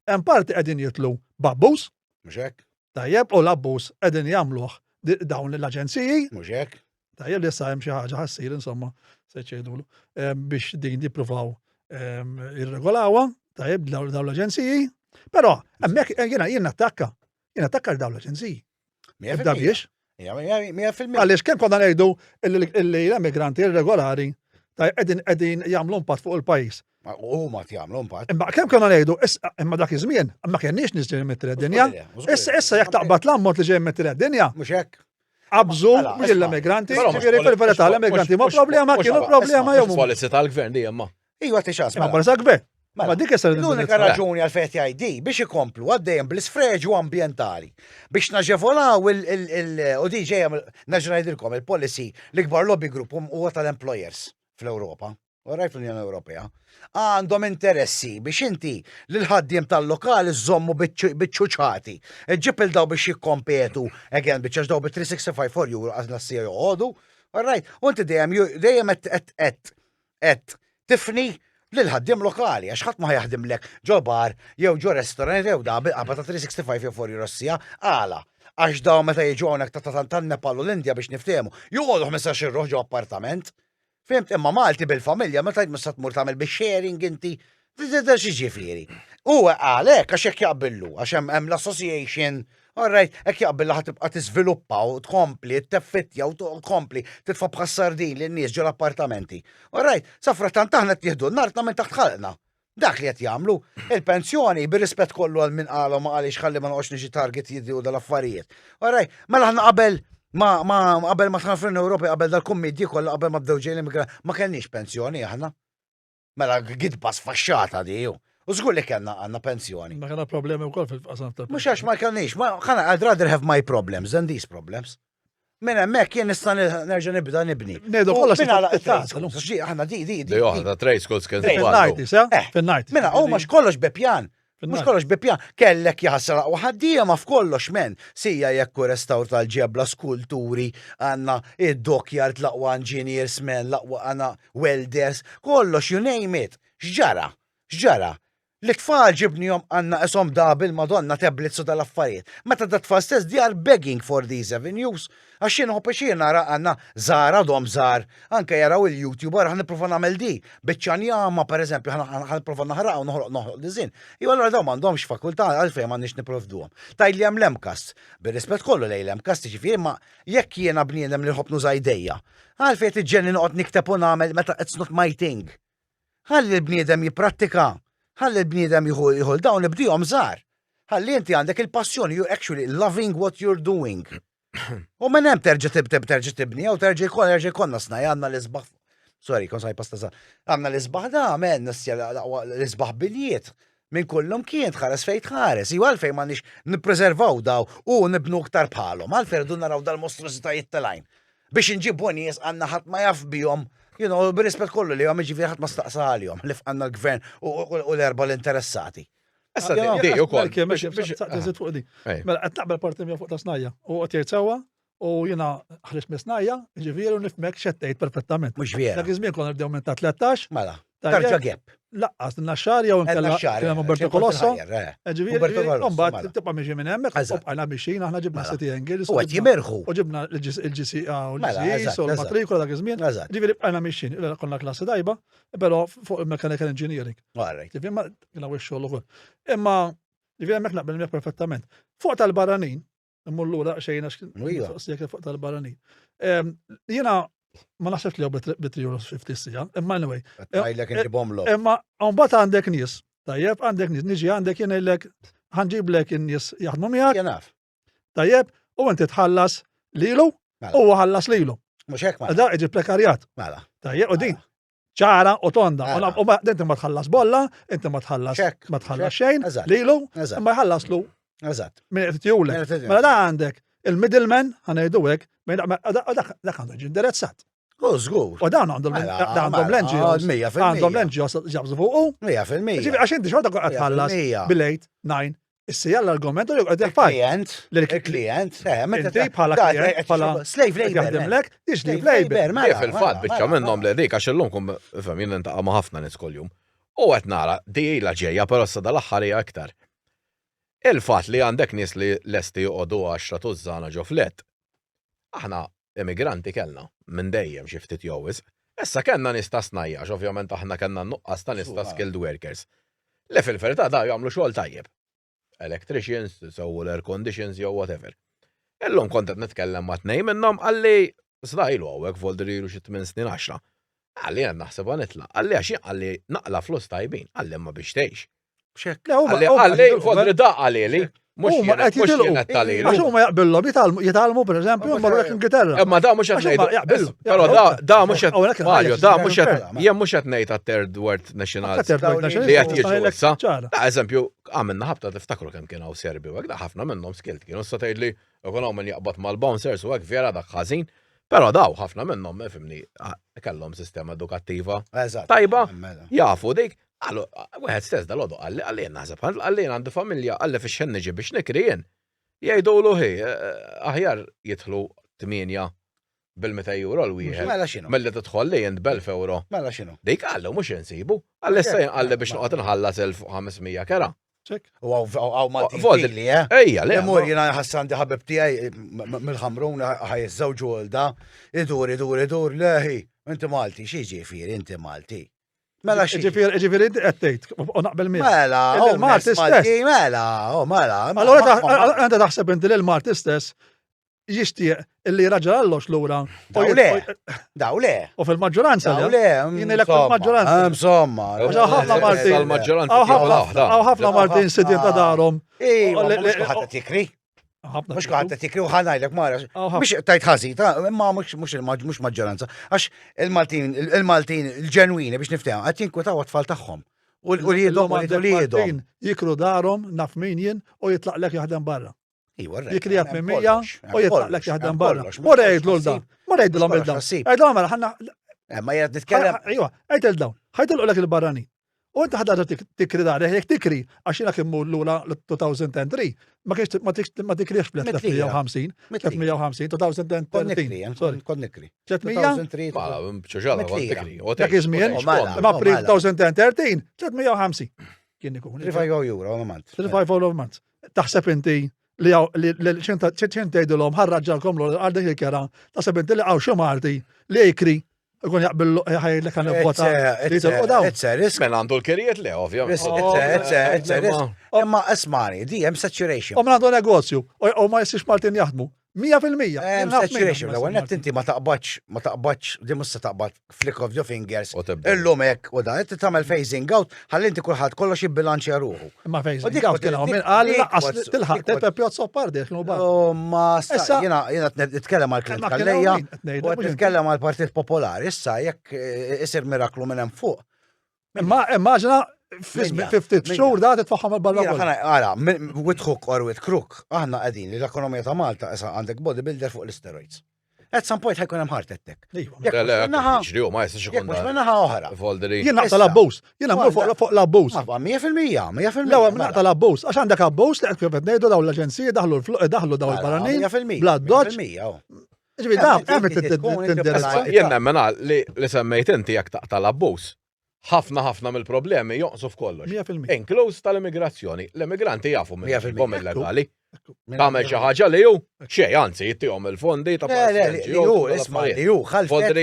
Hemm parti qegħdin jitlu b'abbuż, Mhux hekk, tajjeb, u l-abbuż qegħdin jagħmluh di- dawn l-aġenziji, mhux hekk. tajjeb li issa hemm xi ħaġa ħassir insomma, se ċedulu, biex din jippruvaw em, jirregolawha, tajjeb dawn dawn l-aġenziji. Però hemmhekk eh, jiena jien nattakka, jien nattakka l dawn l-aġenziji. Ibda biex. 100%. Għaliex kemm konna ngħidu illi illi l-immigranti irregolari tajjeb, qegħdin qegħdin jagħmlu impatt fuq il-pajjiż. Huma jagħmlu impatt. Imma kemm konna ngħidu, issa- imma dak iż-żmien, ma kenniex nies ġejjin mit-tielet dinja. Issa issa jekk taqbad l-ammont li ġejjin mit-tielet dinja, Mhux hekk. qabżu Mela, mhux isma'. l-immigranti, Però mhux ġifieri poli- fil-verità mhux- l-immigranti ma mhux- problema mhux- kienu mhux- problema jew Mhux policy tal-gvern di imma. Iva tixas. Imma barra gvern. Mela. Ma dik issa L-unika raġuni għal fejt jgħid biex ikomplu għaddejjem bl-isfreġu ambjentali biex naġevolaw il- il- il- u di ġejja mill- nerġa' ngħidilkom il-policy l-ikbar lobby group hum- huwa tal-employers fl-Ewropa. Alright fl-Unjoni Ewropea. Għandhom interessi biex inti lil ħaddiem tal-lokali żommu biċ-ċuċati. Ġib il daw biex jikkompetu, again, biex għax daw bi 365 for euro għazna s-sija joqogħdu. Alright, u inti dejjem ju- dejjem qed qed qed qed tifni lil ħaddiem lokali għax ħadd ma jaħdimlek ġo bar jew ġo restaurant jew da bil-qabba ta' 365 jew 4 euro s-sija għala. Għax daw meta jiġu hawnhekk ta' ta' tan-Nepal u l-Indja biex niftehmu, joqogħdu 15 ruħ ġo appartament. Fimt, imma Malti bil-familja, meta tgħid mista tmur tagħmel bix-sharing inti, da xi ġifieri. U għalhekk għax hekk jaqbillu, għax hemm hemm l-association, all right, hekk jaqbillu ħa tibqa' tiżviluppa u tkompli, teffittja u tkompli, titfa' bħas-sardin lin-nies ġol appartamenti. All right, sa frattant aħna qed nieħdu n-nartna minn taħt ħalqna. Dak li qed jagħmlu, il-pensjoni bir-rispett kollu għal min qal u ma qalix ħalli ma noqgħodx niġi target jiddi u dal-affarijiet. All right, mela aħna qabel ma ma qabel ma dħalna fl-Unjoni Ewropea qabel dal-kummidji kollha qabel ma bdew ġejjin l-immigranti ma kellniex pensjoni aħna. Mela gidba sfaxxata di ju. U żgur li kellna għandna pensjoni. Ma kellna problemi wkoll fil-qasam tal Mhux għax ma kellniex, ma ħana I'd rather have my problems than these problems. Minn hemmhekk jien nista' nerġa' nibda nibni. Ngħidu U kollox minn għalaq titqasal, it-trade schools. Xi aħna di di di. Di oħra ta' trade schools kien Trade żballu. Fil-90s, eh? Eh, Fil-90s. Minna, u mhux kollox bepjan. Mhux kollox bi pjan, kellek jaħasra u ħaddiema f'kollox men, sija jekk hu restawr tal-ġebla, skulturi, għandna id-dockyard, l-aqwa engineers men, l-aqwa għandna welders, kollox you name it. X'ġara? X'ġara? L-tfal ġibnihom għandna qishom da bil-Madonna tablets u dal-affarijiet. Meta dat-tfal stess they are begging for these avenues. Għax jien nħobb għax jien nara għandna żgħar għadhom żgħar, anke jaraw il-YouTube ara ħa nipprova nagħmel di, biċċa njama pereżempju ħa nipprova naħraqha u noħloq noħloq diżinn. Iva allura dawn m'għandhomx fakultà għalfejn m'għandniex nipprovduhom. Tgħidli hemm l-MCAST, bir-rispett kollu lejn l-MCAST jiġifieri imma jekk jiena bniedem li nħobb nuża jdejja, għalfejn qed iġġenni noqgħod nikteb u nagħmel meta it's not my thing. Ħalli l-bniedem jipprattika, ħalli l-bniedem jieħu jieħu dawn ibdihom żgħar. Ħalli inti għandek il-passjoni, you actually loving what you're doing. U minn hemm terġa' tibteb terġa' tibni jew terġa' jkun terġa' jkollna snaj għandna l-isbaħ. Sorry, kon saj pasta żgħar. Għandna l-isbaħ da, men, l-isbaħ biljiet. Minn kullum kien tħares fejn tħares. Iwa għalfejn m'għandniex nippreservaw daw u nibnu iktar bħalhom. Għalfejn rridu naraw dal-mostrużitajiet tal-għajn. Biex inġibu nies għandna ħadd ma jaf bihom, you know, bir-rispett kollu li għom jiġifieri ħadd ma staqsa għalihom, li f'għandna l-gvern u l-erba l-interessati. Issa di ukoll. Biex fuq di. Mela qed naqbel parti mija fuq ta' snajja u qed jgħid sewwa u jiena ħriġt mis snajja, ġifieri u nifhmek x'qed tgħid perfettament. Mhux vera. Dak iż-żmien konna nibdew minn ta' 13. Mela. Tarġa gap. Laqqas naxxar jew inkella kien hemm Umberto Colosso. Ġifieri, mbagħad tibqa' miexi minn hemmhekk, u bqajna mixin aħna ġibna City Angles. U qed jimirħu. U ġibna l-GCA u l-GCs u l-matrikola dak iż-żmien. Ġifieri bqajna mixin, konna klassi tajba, però fuq il-mechanical engineering. Ġifieri ma kien hawn ix-xogħol ukoll. Imma ġifieri hemmhekk naqbel miegħek perfettament. Fuq tal-barranin, Immur lura xejn għax mistoqsija fuq tal-barranin. Jiena ma naħsebx li hawn bi 3 euros 50 sija, imma anyway. Għajlek inġibhomlok. Imma mbagħad għandek nies, tajjeb, għandek nies, niġi għandek jien ngħidlek ħanġiblek in-nies jaħdmu miegħek. Jien naf. Tajjeb, u inti tħallas lilu Mela. u ħallas lilu. Mhux hekk mela. Da iġi prekarjat. Mela. Tajjeb, u din ċara u tonda. Mela. U ma inti ma tħallas bolla, inti ma tħallas Check, ma tħallas check. xejn, Eżatt. lilu, Eżatt. imma jħallaslu Eżatt. minn qed jtiulek. Minn qed jtiulek. Mela da għandek il-middleman, ħanejdu hekk, minn- ma- da- dak dak għandu jiġi indirizzat. U żgur. U dawn għandhom Mela, da għandhom mela, l-NGOs. 100%. Għandhom l-NGOs jabżu fuqu. 100%. Ġifieri, Għax inti xorta qed tħallas 100%. bil-8, 9, issa jalla l-argument u jgħid fajn. Klient, il-klient, eh, meta Inti bħala klient, bħala slave labor. jaħdem lek, di slave Slave labor. labor, mela, Le, fil-fatt, mela, biċċa mela, minnhom mela. li dik għax illum kum fhem jien nintaqa' ma' ħafna nies kuljum. U qed nara di ilha ġejja però issa dal-aħħar hija iktar. Il-fatt li għandek nies li lesti joqogħdu għaxra tużżana ġo flet. Aħna immigranti kellna minn dejjem xi ftit jew wisq. Issa kellna nies ta' snajja' għax ovvjament aħna kellna nuqqas ta' nies ta' skilled workers. Li fil-verità daw jagħmlu xogħol tajjeb. Electricians, sewwu l-air conditions jew whatever. Illum kont qed nitkellem ma' tnejn minnhom qalli sda ilu hawnhekk Voldri ilu xi tmien snin għaxra. Qalli jien naħsibha nitlaq. Qalli għax jien qalli naqla' flus tajbin. Qalli imma biex tgħix. Xek. Qalli qalli Voldri da qalili. Mhux Huma jien qed mhux jitilqu. jien qed talilu. Għax huma jaqbillhom jitgħallmu jitgħallmu pereżempju jmorru lek Ingilterra. Imma da mhux qed Għax huma ngħidu. jaqbillu. Però da da mhux qed Hawnhekk Mario, da mhux qed Mela, mela. jien mhux qed ngħid għat-third world nationals Third world nationals, li qed jiġu ngħidlek issa. ċara. Da eżempju, għamilna ħabta tiftakru kemm kien hawn Serbi u hekk, da ħafna minnhom skilled kienu. Issa tgħidli ikun hawn min jaqbad mal-bouncers u hekk vera dak ħażin. Però daw ħafna minnhom ifhimni kellhom sistema edukattiva Eżatt. tajba, Mela. jafu dik. Għallu, wieħed stess dal-għodu qalli, qalli jien naħseb, qalli jien għandi familja, qalli fix xejn niġi biex nikri jien. Jgħidulu hi, aħjar jidħlu 8 bil-200 euro l-wieħed. Mela x'inhu? Milli tidħol li jien b'1000 euro. Mela x'inhu? Dik qallu mhux insibu. Qalli issa jien qalli biex noqgħod inħallas 1500 kera. Ċek. U għaw Maltin Voldi- li, eh? Ejja, le. Imur jina ħassan di ħabib tiegħi mill-ħamrun ħaj jiżżewġu għal da, idur, idur, idur, leħi, inti Malti, xi ġifieri inti Malti. Mela xi. Ġifieri, ġifieri inti qed tgħid, u naqbel miegħek. Mela, Il- oh, il-Malti Malti, stess. mela, oh, mela. Allora għandha taħseb inti li l-Malti stess jixtieq illi raġel allox lura. u Daw jit- le. u- Daw le. U fil-maġġoranza. Daw le. le. Jien ilek fil-maġġoranza. Insomma. Għax hawn ħafna Maltin. Tal-maġġoranza Hawn tiegħu ħafna waħda. hawn ħafna Maltin sidien ta' darhom. Ejwa, Le- mhux le- kulħadd qed jikri. Ħafna. Mhux kulħadd qed jikri u ħanajlek mara. Hawn ħafna. Mhux tajt ħażin, ta' imma mhux mhux il-maġ- mhux maġġoranza. Għax il-Maltin, il-Maltin, il-ġenwini biex niftehmu, qed jinkwetaw għat-tfal tagħhom. U l-uliedhom, Illum għandek uliedhom. Maltin Jikru darhom naf min jien u jitlaqlek jaħdem barra. Iwa, Jikri għat minn mija u jitlaqlek jaħdem barra. Mur għidlu l-dan, mur għidlu l dan. Għidlu mela ħanna. Eh, ma jgħid nitkellem. Iwa, għid il-dawn, ħajtilqu lek il-barrani. U inti ħadha tikri darek, jekk tikri, għax jiena kien mur lura l-2003, ma kienx ma tikriex bl 350, 350, 2013. Sorry. Kont nikri. 300? Mela, ċoġala, kont tikri. Dak iż-żmien, ma pre 2013, 350. Kien ikun. 35 euro a month. 35 euro a month. Taħseb inti li ċen tgħidilhom ħarraġġalkom l għal dik il-kera, taħseb inti li għaw xi Malti li jikri Ikun jaqbillu ħajlek għan vota. It's a risk. Mela għandu l-kirijiet le, ovvjament. It's a risk. Imma ismani, di hemm saturation. U għandu negozju, u ma jistix Maltin jaħdmu. 100%. Hemm saturation. L-ewwel nett inti ma taqbadx, ma taqbadx, di mhux se taqbad flick of your fingers. Illum hekk u da, inti tagħmel phasing out, ħalli inti kulħadd kollox jibbilanċja ruħu. Imma phasing out kien hawn min qal laqas tilħaq Pepe Piozzo Pardi kienu barra. Ma jiena jiena nitkellem għal Clint Calleja u qed nitkellem għal Partit Popolari. Issa jekk eh, isir miraklu minn hemm fuq. Imma immaġina fi ftit xhur da titfaħħam il-barra. Ara, with hook or with crook, aħna qegħdin li l-ekonomija ta' Malta issa għandek bodybuilder fuq l-steroids. At some point ħajkun hemm heart attack. Iva. Naħa, ma jistax ikun. Mhux naħa oħra. Jien naqta l-abbuż. Jien mmur fuq l-abbuż. Ma 100%, 100%. L-ewwel naqta l-abbuż, għax għandek abbuż li qed kif qed ngħidu dawn l-aġenziji daħlu daħlu dawn il-barranin. 100%. Bla doċ. Ġifieri da, hemm tindirizza. Jien nemmen li li semmejt inti jekk taqta l-abbuż. Ħafna ħafna mill-problemi jonqsu f'kollox. 100%. Inkluż tal-immigrazzjoni. L-immigranti jafu minn ġibhom illegali. Tagħmel xi ħaġa li hu xejn, anzi jittihom il-fondi ta' Le, le, li hu, isma' li hu, ħalfet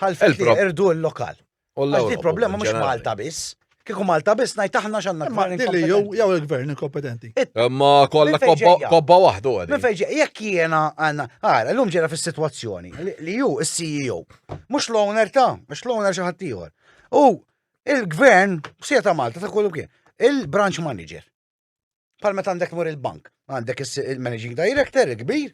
ħalfet li irdu l-lokal. Għax di problema mhux Malta biss. Kieku Malta biss ngħid aħna x'għandna gvern li jew jew il-gvern inkompetenti. Imma kollha kobba waħdu għadi. Minn fejn jekk jiena għandna, ara, llum ġera fis-sitwazzjoni li hu is-CEO, mhux l-owner ta' mhux l-owner xi ħadd ieħor. U il-gvern, sija ta' Malta ta' kollu kien, il-branch manager. Bħal meta għandek mur il-bank, għandek il-managing director il-kbir,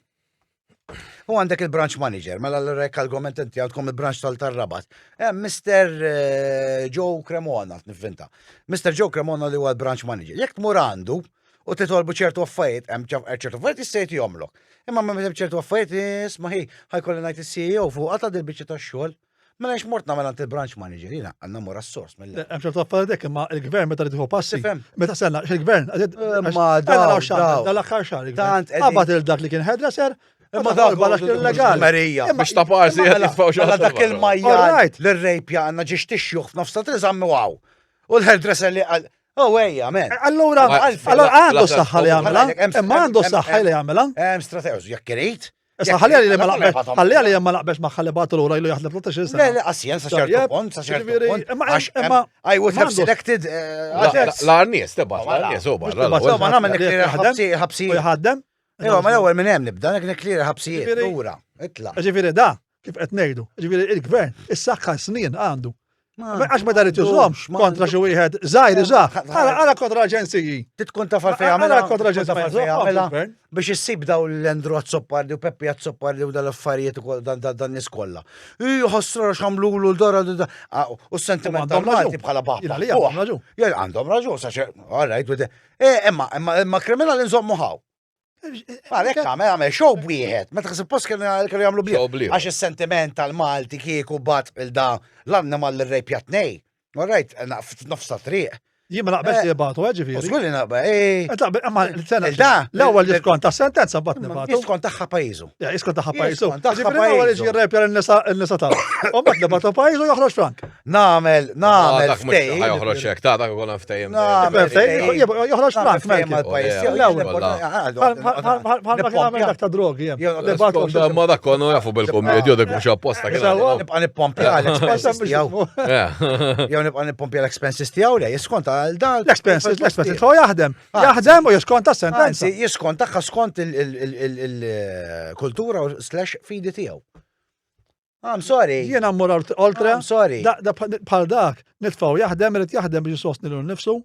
u għandek il-branch manager, mela l-rek argument inti għandkom il-branch tal-Rabat. Eh, Mr. Eh, Joe Cremona, nivvinta. Mr. Joe Cremona li huwa l-branch manager. Jekk tmur għandu u titolbu ċertu affarijiet, hemm ċertu affarijiet jista' jagħtihomlok. Imma meta ċertu affarijiet isma' ħi ħajkolli ngħid is-CEO fuq għata dil-biċċa tax-xogħol. Mela għax mort nagħmel għand il-branch manager, jiena għandna mur għas-sors mill Hemm ċertu affarijiet hekk imma il-gvern meta tieħu passi. Meta senna il-gvern eh, Ma daw dal-aħħar xahar. Tant qabad il dak li kien hairdresser, Imma dak balax kien legali. Marija. Biex ta' parsi qed jitfgħu xi Mela dak il-majjar l-rejpja għandna ġiex tixjuħ f'nofs ta' triżammi waw. U l-hairdresser li qal Oh, ejja, men. Allura, allura għandu s-saħħa li jagħmilha. Imma għandu s-saħħa li jagħmilha. Hemm strateġija, jekk irid. Issa ħalli li ma naqbex, ħalli li ma naqbex ma ħalli bagħtu lura ilu jaħdem 13 sena. Le, le, qasjen sa ċertu punt, sa ċertu punt. Imma I would have selected. Eh, L-arnies, tibgħat, l-arnies u barra. Ma nagħmel niklir ħabsi, ħabsi. Jħaddem. Ewa, ma l-ewwel minn hemm nibda, niklir ħabsijiet lura, itla. Ġifieri da, kif qed ngħidu, ġifieri il-gvern is-saħħa snin għandu. Għax meta rrid jużhom kontra xi wieħed żgħir iżgħar. Għala kontra aġenziji. Titkun taf għalfejn jagħmilha. Għala kontra aġenziji. Biex issib daw l-Andrew Azzopardi u Peppi Azzopardi u dal-affarijiet u dan nies kollha. Ih ħassra x'għamlulu l-dara u s-sentiment tal-Malti bħala baħ. Għandhom raġun. Għandhom raġun, sa all right. Eh, imma imma kriminali nżommu ħaw. Għalek għamel għamel show bwieħed, meta suppost kienu jagħmlu bli. Għax is-sentiment tal-Malti kieku bat il-da l-annimal l-rejpja tnej. All right, nofsa triq. Jien ma naqbel li jibatu, eh, ġifieri. Żgur li naqbel, eh. eh taqbel, imma sena. Da, l-ewwel jiskont ta' sentenza mbagħad nibatu. Jiskont tagħha pajjiżu. Ja, jiskont tagħha pajjiżu. Ġifieri l-ewwel jiġi jirrepja n-nisa tagħha. U mbagħad nibatu pajjiżu joħroġ frank. Nagħmel, nagħmel ftehim. Joħroġ hekk, ta' dak ukoll ftehim. Nagħmel ftehim, joħroġ frank mal-pajjiż. Bħalma kien għamel dak ta' drogi. Ma dak konu jafu bil-kommedju dak mhux apposta. Nibqa' nippompja l-expenses tiegħu. Jew nibqa' nippompja l-expenses tiegħu le jiskonta għal dan. L-expenses, l-expenses tiegħu jaħdem. Jaħdem u jiskonta s-sentenza. Jiskonta skont il-kultura u slash fidi tiegħu. I'm sorry. Jiena mmur oltre. I'm sorry. Bħal dak, nitfgħu jaħdem, irid jaħdem biex jsostni lil nifsu u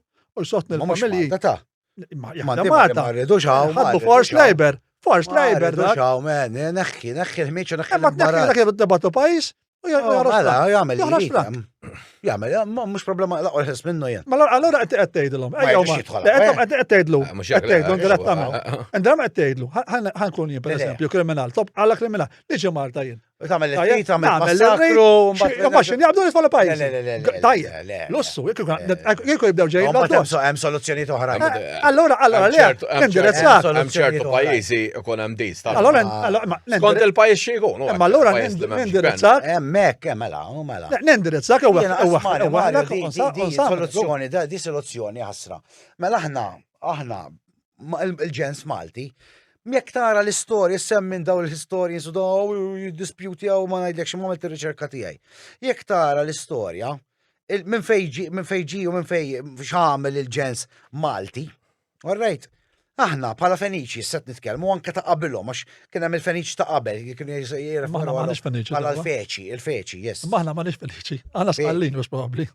jsostni l-familji. Ta' Jaħdem Malta. Ma rridux hawn. Ħaddu forced labor. Forced labor. Ma rridux hawn, man. Neħħi, neħħi l-ħmieġ u neħħi. Ma tneħħi dak jibgħatu pajjiż u joħroġ. Mela, jagħmel. Jagħmel, mhux problema laqgħu ħes minnu jien. Mela allura qed qed tgħidilhom. Ejjew ma. Qed qed tgħidlu. Qed tgħidlu indirettament. Indirettament qed tgħidlu. Ħankun jien pereżempju kriminal. Top għala kriminal. Niġi Malta jien. Tagħmel li tagħmel massakru. Ma xin jabdu jitfgħu pajjiż. Tajjeb. Lussu, jekk jibdew ġejjin. Hemm soluzzjonijiet oħra. Eh, allora, allora, le, indirizzat. Hemm ċertu pajjiżi ikun hemm dis. Allora, skont il-pajjiż xi jkun. Imma allura nindirizzak. Hemmhekk, hemm mela, mela. Nindirizzak u Soluzzjoni, di soluzzjoni ħasra. Mela aħna, aħna il-ġens Malti, jekk tara l-istorja, semmin daw l-historians u daw jiddispjutjaw ma ngħidlekx ma għamilt ir-riċerka tiegħi. Jekk tara l-istorja, minn fejn minn fejn ġi u minn fejn x'għamel il-ġens Malti, all right, Aħna bħala Feniċi set nitkellmu anke ta' qabilhom għax kien hemm il-Feniċi ta' qabel kienu jirreferu bħala l-Feċi, il-Feċi, yes. Maħna m'aħniex Feniċi, aħna sqallin mhux probabbli.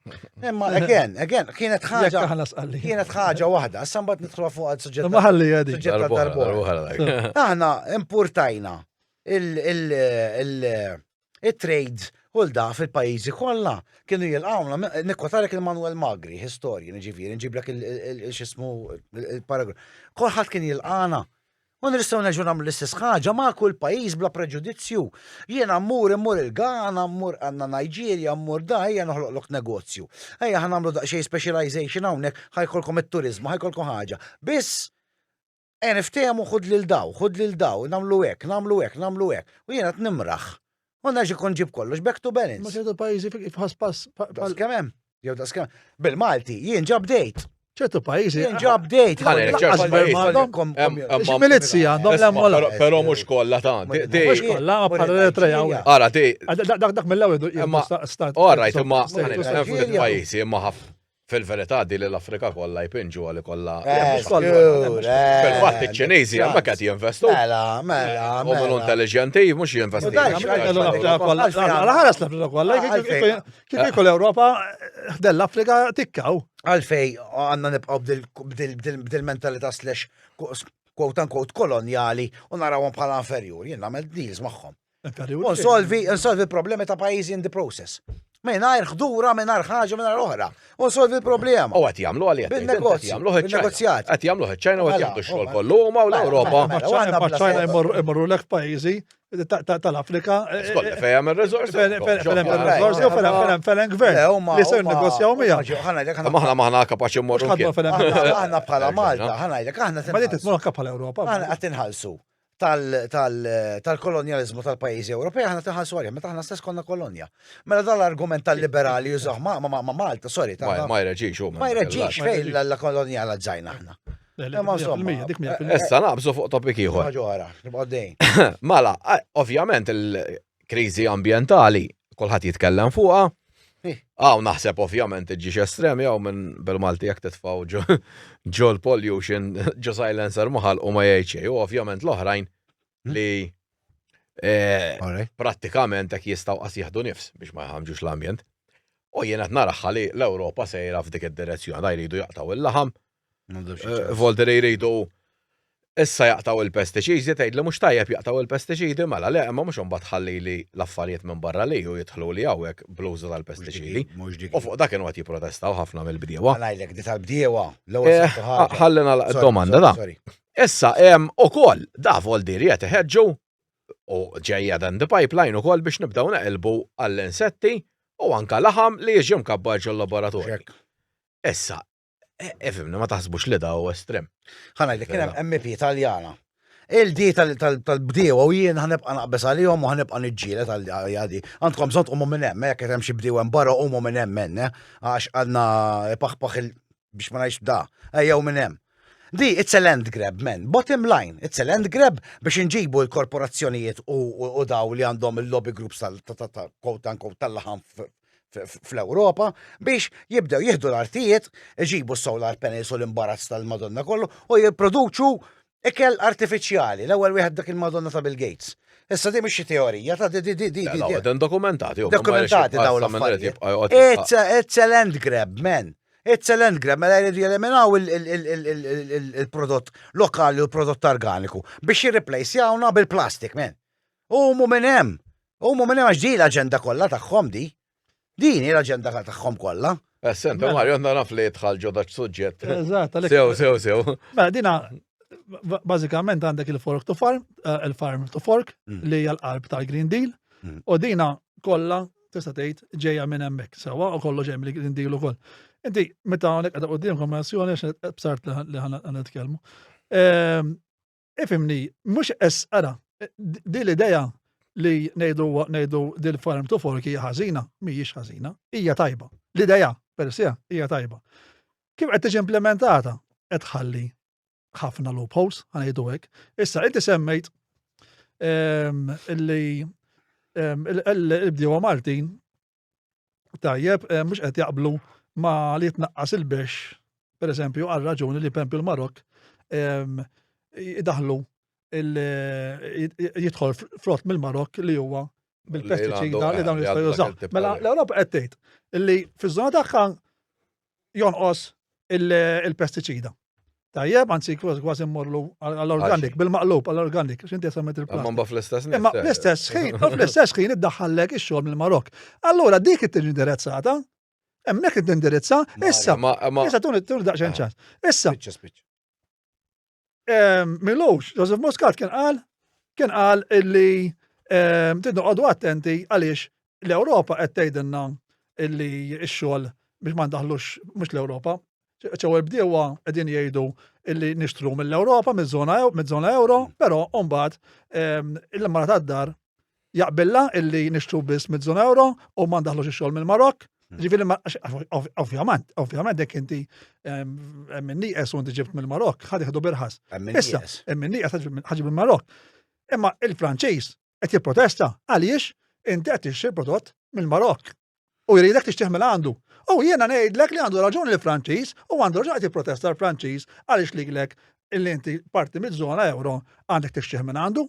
Imma again, again, kienet ħaġa. Kienet ħaġa waħda, issa mbagħad nidħlu fuq għal suġġett. Ma ħalli għadi. Suġġett darba. Aħna importajna il-trade u l-da fil-pajjiżi kollha kienu jilqawna. Nikkwotalek il-Manuel Magri, historian, ġifieri, nġiblek il-xismu il-paragraf. Kulħadd kien jilqana. U nistgħu nerġgħu nagħmlu l-istess ħaġa ma' kull pajjiż bla preġudizzju. Jiena mmur immur il-Ghana, mmur għandna Nigeria, mmur da, ejja noħloqlok negozju. Ejja ħa nagħmlu daqsxejn specialization hawnhekk, ħa jkollkom it-turiżmu, ħa jkollkom ħaġa. Biss ejja niftehmu ħud lil daw, ħud lil daw, nagħmlu hekk, nagħmlu hekk, nagħmlu hekk. U jiena qed nimraħ. U nerġa' kont ġib kollox back to balance. Ma ċertu pajjiżi f'ħass pass. Daqs kemm hemm. Jew daqs kemm. Bil-Malti, jien ġa bdejt. ċertu pajjiżi. Jien ġa bdejt. Milizzi għandhom l-emmola. Però mhux kollha ta' Mhux kollha, ma bħala l-Eritrea. Ara, di. Dak mill-ewwel stat. All right, imma pajjiżi imma ħafna Fil-verità di li l-Afrika kollha jpinġu għal kollha. Eh, Fil-fatt iċ-Ċiniżi hemmhekk qed jinvestu. Mela, mela. U minn mela. intelligenti mhux jinvestu. Għala ħares l-Afrika kollha, kif ikun l-Ewropa dell-Afrika tikkaw. Għalfej għandna nibqgħu b'dil-mentalità slash quote unquote kolonjali u narawhom bħala inferjur. Jien nagħmel deals magħhom. Unsolvi, unsolvi problemi ta' pajjiżi in the process. Mingħajr ħdura, mingħajr ħaġa, mingħajr oħra. Unsolvi l-problema. U qed jagħmlu għalija. Bil-negozju. Bil-negozjat. Qed jagħmlu ċ-Ċina u qed mela, jagħmlu x-xogħol kollu huma u mela, l-Ewropa. Mela, ċina jmorru lek pajjiżi tal-Afrika. Skolla fejn hemm ir-riżorsi. Fejn hemm ir-riżorsi u fejn hemm gvern. Li se negozjaw miegħu. Aħna maħna kapaċi mmorru. Aħna bħala Malta, ħa ngħidlek aħna. Ma li titmur anke bħala Ewropa. Aħna qed inħallsu tal-kolonjalizmu tal-pajjiżi Ewropej aħna tinħallsu għalih, meta aħna stess konna kolonja. Mela dan l-argument tal-liberali jużah ma' Malta, sorry. Ma jreġix hu. Ma jreġix fejn l-kolonjalizzajna aħna. Imma insomma. Issa naqbżu fuq topik ieħor. Ħaġa oħra, nibqgħu dejjem. Mela, ovvjament il-kriżi ambjentali kulħadd jitkellem fuqha. Hawn naħseb ovvjament iġġiex estremi hawn minn bil-Malti jekk titfgħu ġo l-pollution, ġo silencer maħal u ma jgħid xejn. U ovvjament l-oħrajn hmm? li eh, prattikament hekk jistgħu qas jieħdu nifs biex ma jħamġux l-ambjent. U jien qed naraħħa li l-Ewropa sejra f'dik id-direzzjoni, da jridu jaqtaw il-laħam, Eh, Volter jridu issa jaqtaw il-pestiċidi, tgħid li mhux tajjeb jaqtaw il-pestiċidi, mela le, imma mhux imbagħad ħalli li l-affarijiet minn barra li u jidħlu li hawnhekk bl-użu tal-pestiċidi. U fuq dak kienu qed jipprotestaw ħafna mill-bdiewa. Ngħidlek di tal-bdiewa, l-ewwel eh, Ħalli nagħlaq domanda da. Issa hemm ukoll da Voldir qed iħeġġu u ġejja dan the pipeline ukoll biex nibdew neqilbu għall-insetti u anka laħam li jiġi mkabbar ġol-laboratorju. Issa, Ifimni, ma taħsbux li daw estrem. Ħa ngħidlek kien hemm MEP Taljana. Il-di tal-bdiewa u jien ħanibqa' naqbeż għalihom u ħanibqa' niġġieled għal di. Għandkom bżonn tqumu minn hemm, jekk hemm xi bdiewa hemm barra qumu minn hemm hemm, eh, għax għandna paħpaħ il biex ma ngħidx da, ejjew minn hemm. Di, it's a land grab, man. Bottom line, it's a land grab biex inġibu l-korporazzjonijiet u daw li għandhom il-lobby groups tal-quote unquote tal-laħam fl-Ewropa biex jibdew jieħdu l-artijiet, iġibu s-solar panels u l-imbarazz tal-Madonna kollu u jipproduċu ikel artifiċjali. L-ewwel wieħed dak il-Madonna ta' Bill Gates. Issa di mhix xi teorija ta' di di di di. di. Dokumentati. Dokumentati dawn l-affarijiet. It's a, it's a land grab, man. It's a land grab, mela jridu jeliminaw il-prodott lokali u l-prodott organiku biex jirreplacjawna bil-plastik, man. Umu minn hemm. Umu minn hemm għax di l-aġenda kollha tagħhom di. Din hi l-aġenda tagħhom kollha. Eh, senta, mela. Mario, għandna naf li jidħal ġo dak suġġett. Eżatt, Sew, sew, sew. Mela, dina, bażikament għandek il-fork to farm, eh, il-farm to fork, mm. li hija l-qalb tal-Green Deal. U dina kollha tista' tgħid ġejja minn hemmhekk sewwa u kollu ġej mill-Green Deal ukoll. Inti meta hawnhekk qiegħda quddiem kommissjoni għax bsart li ħana nitkellmu. Ehm, ifimni, mhux es ara, di l-idea li ngħidu ngħidu dil farm to fork hija ħażina, mhijiex ħażina, hija tajba. L-idea per se hija tajba. Kif qed tiġi implementata qed ħalli ħafna loopholes, ħanejdu hekk. Issa, inti semmejt ehm, illi ehm, il-bdiewa Maltin tajjeb eh, mhux qed jaqblu ma li jitnaqqas il-bex, per eżempju, għal raġuni li pempju l-Marok ehm, idaħlu jidħol frott mill-Marok li huwa bil-pestiċida li dawn jistgħu jużaw. Mela l-Ewropa qed tgħid li fiż-żona tagħha jonqos il-pestiċida. Tajjeb, anzi kważi mmorlu għall-organic, bil-maqlub għall-organic, x'inti semmet il-plastik. Imma fl-istess Imma fl-istess ħin, fl-istess ħin iddaħħallek ix-xogħol mill-Marok. Allura dik it indirizzata, hemmhekk tindirizza, issa. Issa tuni daqsxejn ah. ċans. Issa. Milux, Joseph Muscat kien qal, kien qal illi trid noqogħdu attenti għaliex l-Ewropa qed tgħidilna illi x-xogħol biex ma ndaħlux mhux l-Ewropa. ċew il-bdiewa qegħdin jgħidu illi nixtru mill-Ewropa, miż-żona euro, però mbagħad il-mara tad-dar jaqbilla illi nixtru biss mid-żona euro u ma ndaħlux ix-xogħol mill-Marokk. Hmm. Ġifieri ovvjament, ovvjament jekk inti minn nieqes u inti ġibt mill-Marokk, ħad jieħdu birħas. Issa, minn nieqes ħaġib mill-Marokk. Imma il-Franċiż qed jipprotesta għaliex inti qed tixtri prodott mill-Marokk. U jridek tixtrih minn għandu. U jiena ngħidlek li għandu raġuni l-Franċiż u għandu raġuni qed jipprotesta l-Franċiż għaliex lilek illi inti parti miż-żona euro għandek tixtrih minn għandu.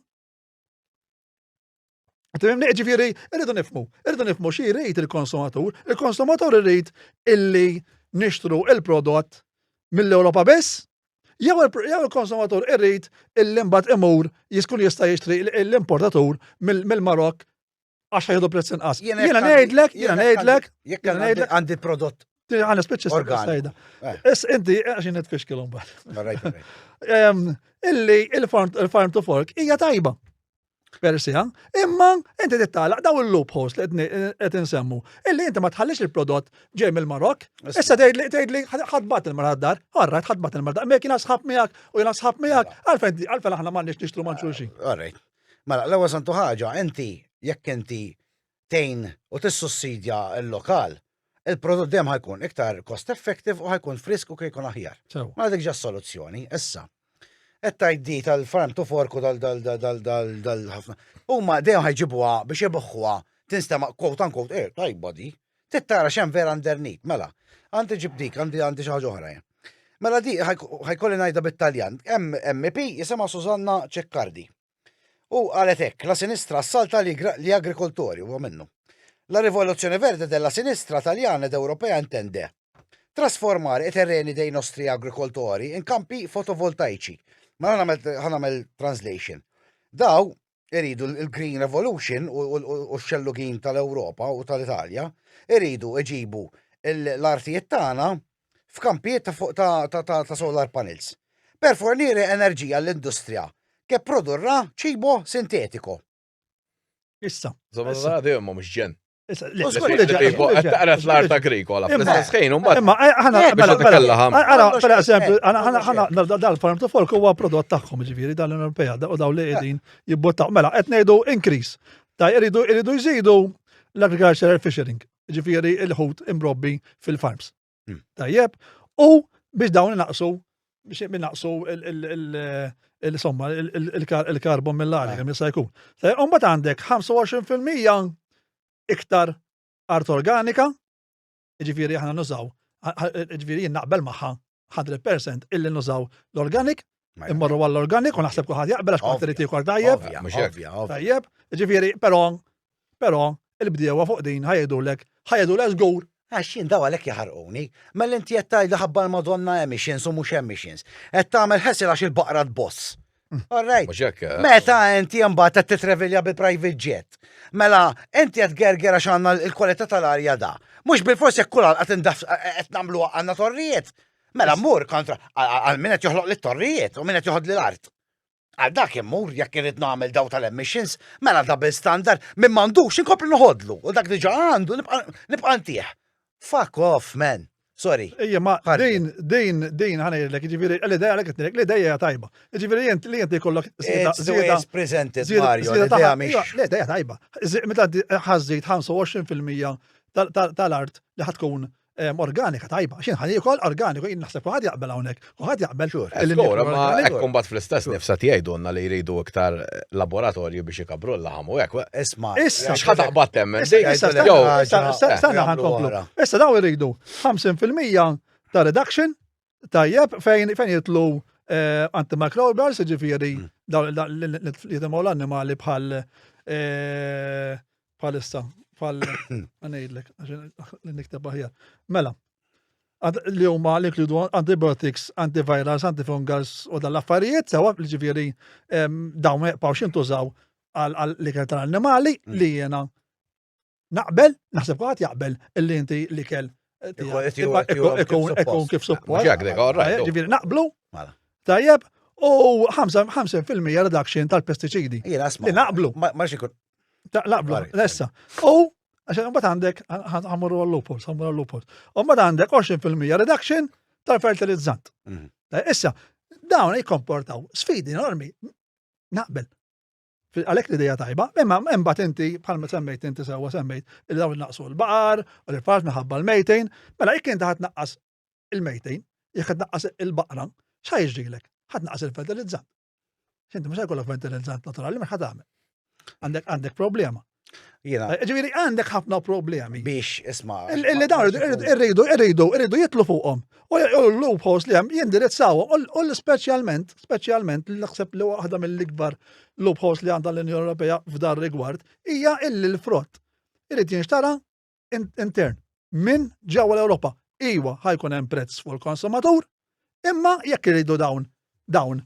Tifhimni, ġifieri, irridu nifhmu, irridu nifhmu xi jrid il-konsumatur. Il-konsumatur irid illi nixtru il-prodott mill-Ewropa biss, jew il-konsumatur irid illi mbagħad imur jiskun jista' jixtri l-importatur mill-Marokk għax ħajdu prezz inqas. Jiena ngħidlek, jiena ngħidlek, jekk ngħidlek għandi prodott Għana speċi organik. Eh. Is inti għax nitfixkilhom mbagħad. Illi il-farm to fork hija tajba. Per se, imma inti tittalaq daw il-loopholes li qed insemmu. Illi inti ma tħallix il-prodott ġej mill-Marok. Issa tgħidli tgħidli ħadbat il-mara dar, alright ħadbat il-mara dar, mek jiena sħab miegħek u jiena sħab miegħek, mela. għalfejn għalfejn aħna m'għandniex nixtru ma' xulxin. Alright. Mela, l-ewwel santu ħaġa, inti jekk inti tgħin u tissussidja l-lokal, il-prodott dejjem ħajkun iktar cost effective u ħajkun frisk u jkun aħjar. Ma dik ġa soluzzjoni, issa. Qed tgħid di tal-farm to fork u dal dal dal dal dal dal ħafna. Huma dejjem ħajġibuha biex ibuħħuha tinstema' quote unquote, eh, tajba di. Tittara x'hemm vera underneath, mela. Għandi ġib dik, għandi għandi xi ħaġa oħra. Mela di ħajkolli ngħidha bit-Taljan. Hemm MEP jisimha Susanna Ceccardi. U qalet hekk, la sinistra assalta gli agricoltori, huwa minnu. La rivoluzione verde della sinistra taljana ed europea intende trasformare i terreni dei nostri agricoltori in campi fotovoltaici. Ma ħa nagħmel translation. Daw iridu l-Green Revolution u x-xellugin tal-Ewropa u tal-Italja iridu iġibu l-artijiet tagħna f'kampijiet ta' fuq ta', ta, ta, ta solar panels. Per fornire enerġija l-industrija che produrrà cibo sintetico. Issa. Insomma, da ma mhux ġen. Taqra l-art agrikola, fl-istess ħin, Imma, eh, ħana, eh, mela, mela, għara, per eżempju, ħana, dal-farm to fork huwa prodott tagħhom, ġifieri, dal-Unjoni Ewropea, u daw li qegħdin jibbottaw. Mela, qed ngħidu increase. Ta' jridu jridu jżidu l-agricultural fishing, ġifieri il-ħut imrobbi fil-farms. Hmm. Tajjeb, u biex dawn naqsu biex naqsu il-somma il-karbon mill-arja kemm jista' jkun. Imbagħad għandek 25% iktar art organika, jiġifieri aħna nużaw, jiġifieri jien naqbel magħha 100% illi nużaw l-organic, immorru għall-organic u naħseb kulħadd jaqbel għax kulħadd irid jiekol tajjeb. Tajjeb, ġifieri, però però il-bdiewa fuq din ħajedulek, ħajedulek żgur. Għax jien daw għalhekk jaħarquni. Mela inti qed tgħidli ħabba l-Madonna emissions u mhux emissions. Qed tagħmel ħesil għax il-baqra tboss. All right. Mhux hekk. Eh? Meta inti mbagħad qed titrevilja bi private jet. Mela inti qed gerger għax għandna l-kwalità tal-arja da. Mhux bil-fors jekk kull għalqa tindaf qed nagħmlu għandna torrijiet. Mela mmur kontra għal min qed joħloq lit-torrijiet u min qed joħod l-art. Għal dak immur jekk irid nagħmel daw tal-emissions, mela double standard min m'għandux inkompli noħodlu u dak diġà għandu nibqa' ntih. Fuck off, man. Sorry. Ejja, ma din, din, din ħanejlek, ġifieri, l-idea għalek qed l-idea hija tajba. Ġifieri jent li inti jkollok żieda presented Mario, l-idea mhix. L-idea tajba. Meta ħażżid 25% tal-art li ħatkun organika tajba, xin ħan jikol organiku, jien naħseb kulħadd jaqbel hawnhekk, kulħadd jaqbel. Żgur, ma hekk imbagħad fl-istess nifsa jgħidulna li jridu iktar laboratorju biex ikabbru l-laħam u hekk. Isma' Issa x'ħa taqbad temmen. Issa stanna ħa nkomplu. Issa dawn iridu 50% ta' reduction tajjeb fejn fejn jitlu eh, antimicrobials, ġifieri mm. dawn li jitimgħu l-annimali bħal eh, bħalissa, bħal ngħidlek, li nikteb aħjar. Mela, li huma li inkludu antibiotics, antivirals, antifungals u dal-affarijiet, sewa li ġifieri dawn ma jibqgħux jintużaw għal l-ikel tal-annimali mm. li jiena naqbel, naħseb kulħadd jaqbel illi inti l-ikel ikun kif suppost. Ġifieri naqblu. Mela. Tajjeb, u 5% reduction tal-pestiċidi. Li naqblu. Ma xikun. Naqblu, issa. U għaxan mbagħad għandek ħamurru għall-loopholes, ħamurru għall-loopholes. U mbagħad għandek 20% reduction tal-fertilizzant. Mhm. Issa, dawn jikkomportaw sfidi enormi. Naqbel. Għalhekk l-idea tajba, imma imbagħad inti bħalma semmejt inti sewwa semmejt li dawn naqsu l-baqar u l-farf minħabba l-mejtejn, mela jekk inti ħadd naqqas il-mejtejn, jekk ħadd naqqas il-baqra, x'ħa jiġrilek? Ħadd naqqas il-fertilizzant. Inti mhux jkollok fertilizzant naturali, ma ħadd tagħmel. Għandek għandek problema. Jiena. Eh, ġifieri għandek ħafna problemi. Biex isma'. Illi dawn irridu irridu irridu jitlu fuqhom. U l-loopholes li hemm jindirizzawhom u speċjalment speċjalment li naħseb li waħda mill-ikbar loopholes li għandha l-Unjoni Ewropea f'dar rigward hija illi l-frott irid jinxtara intern minn ġewwa l-Ewropa. Iwa ħajkun hemm prezz fuq il-konsumatur, imma jekk iridu dawn dawn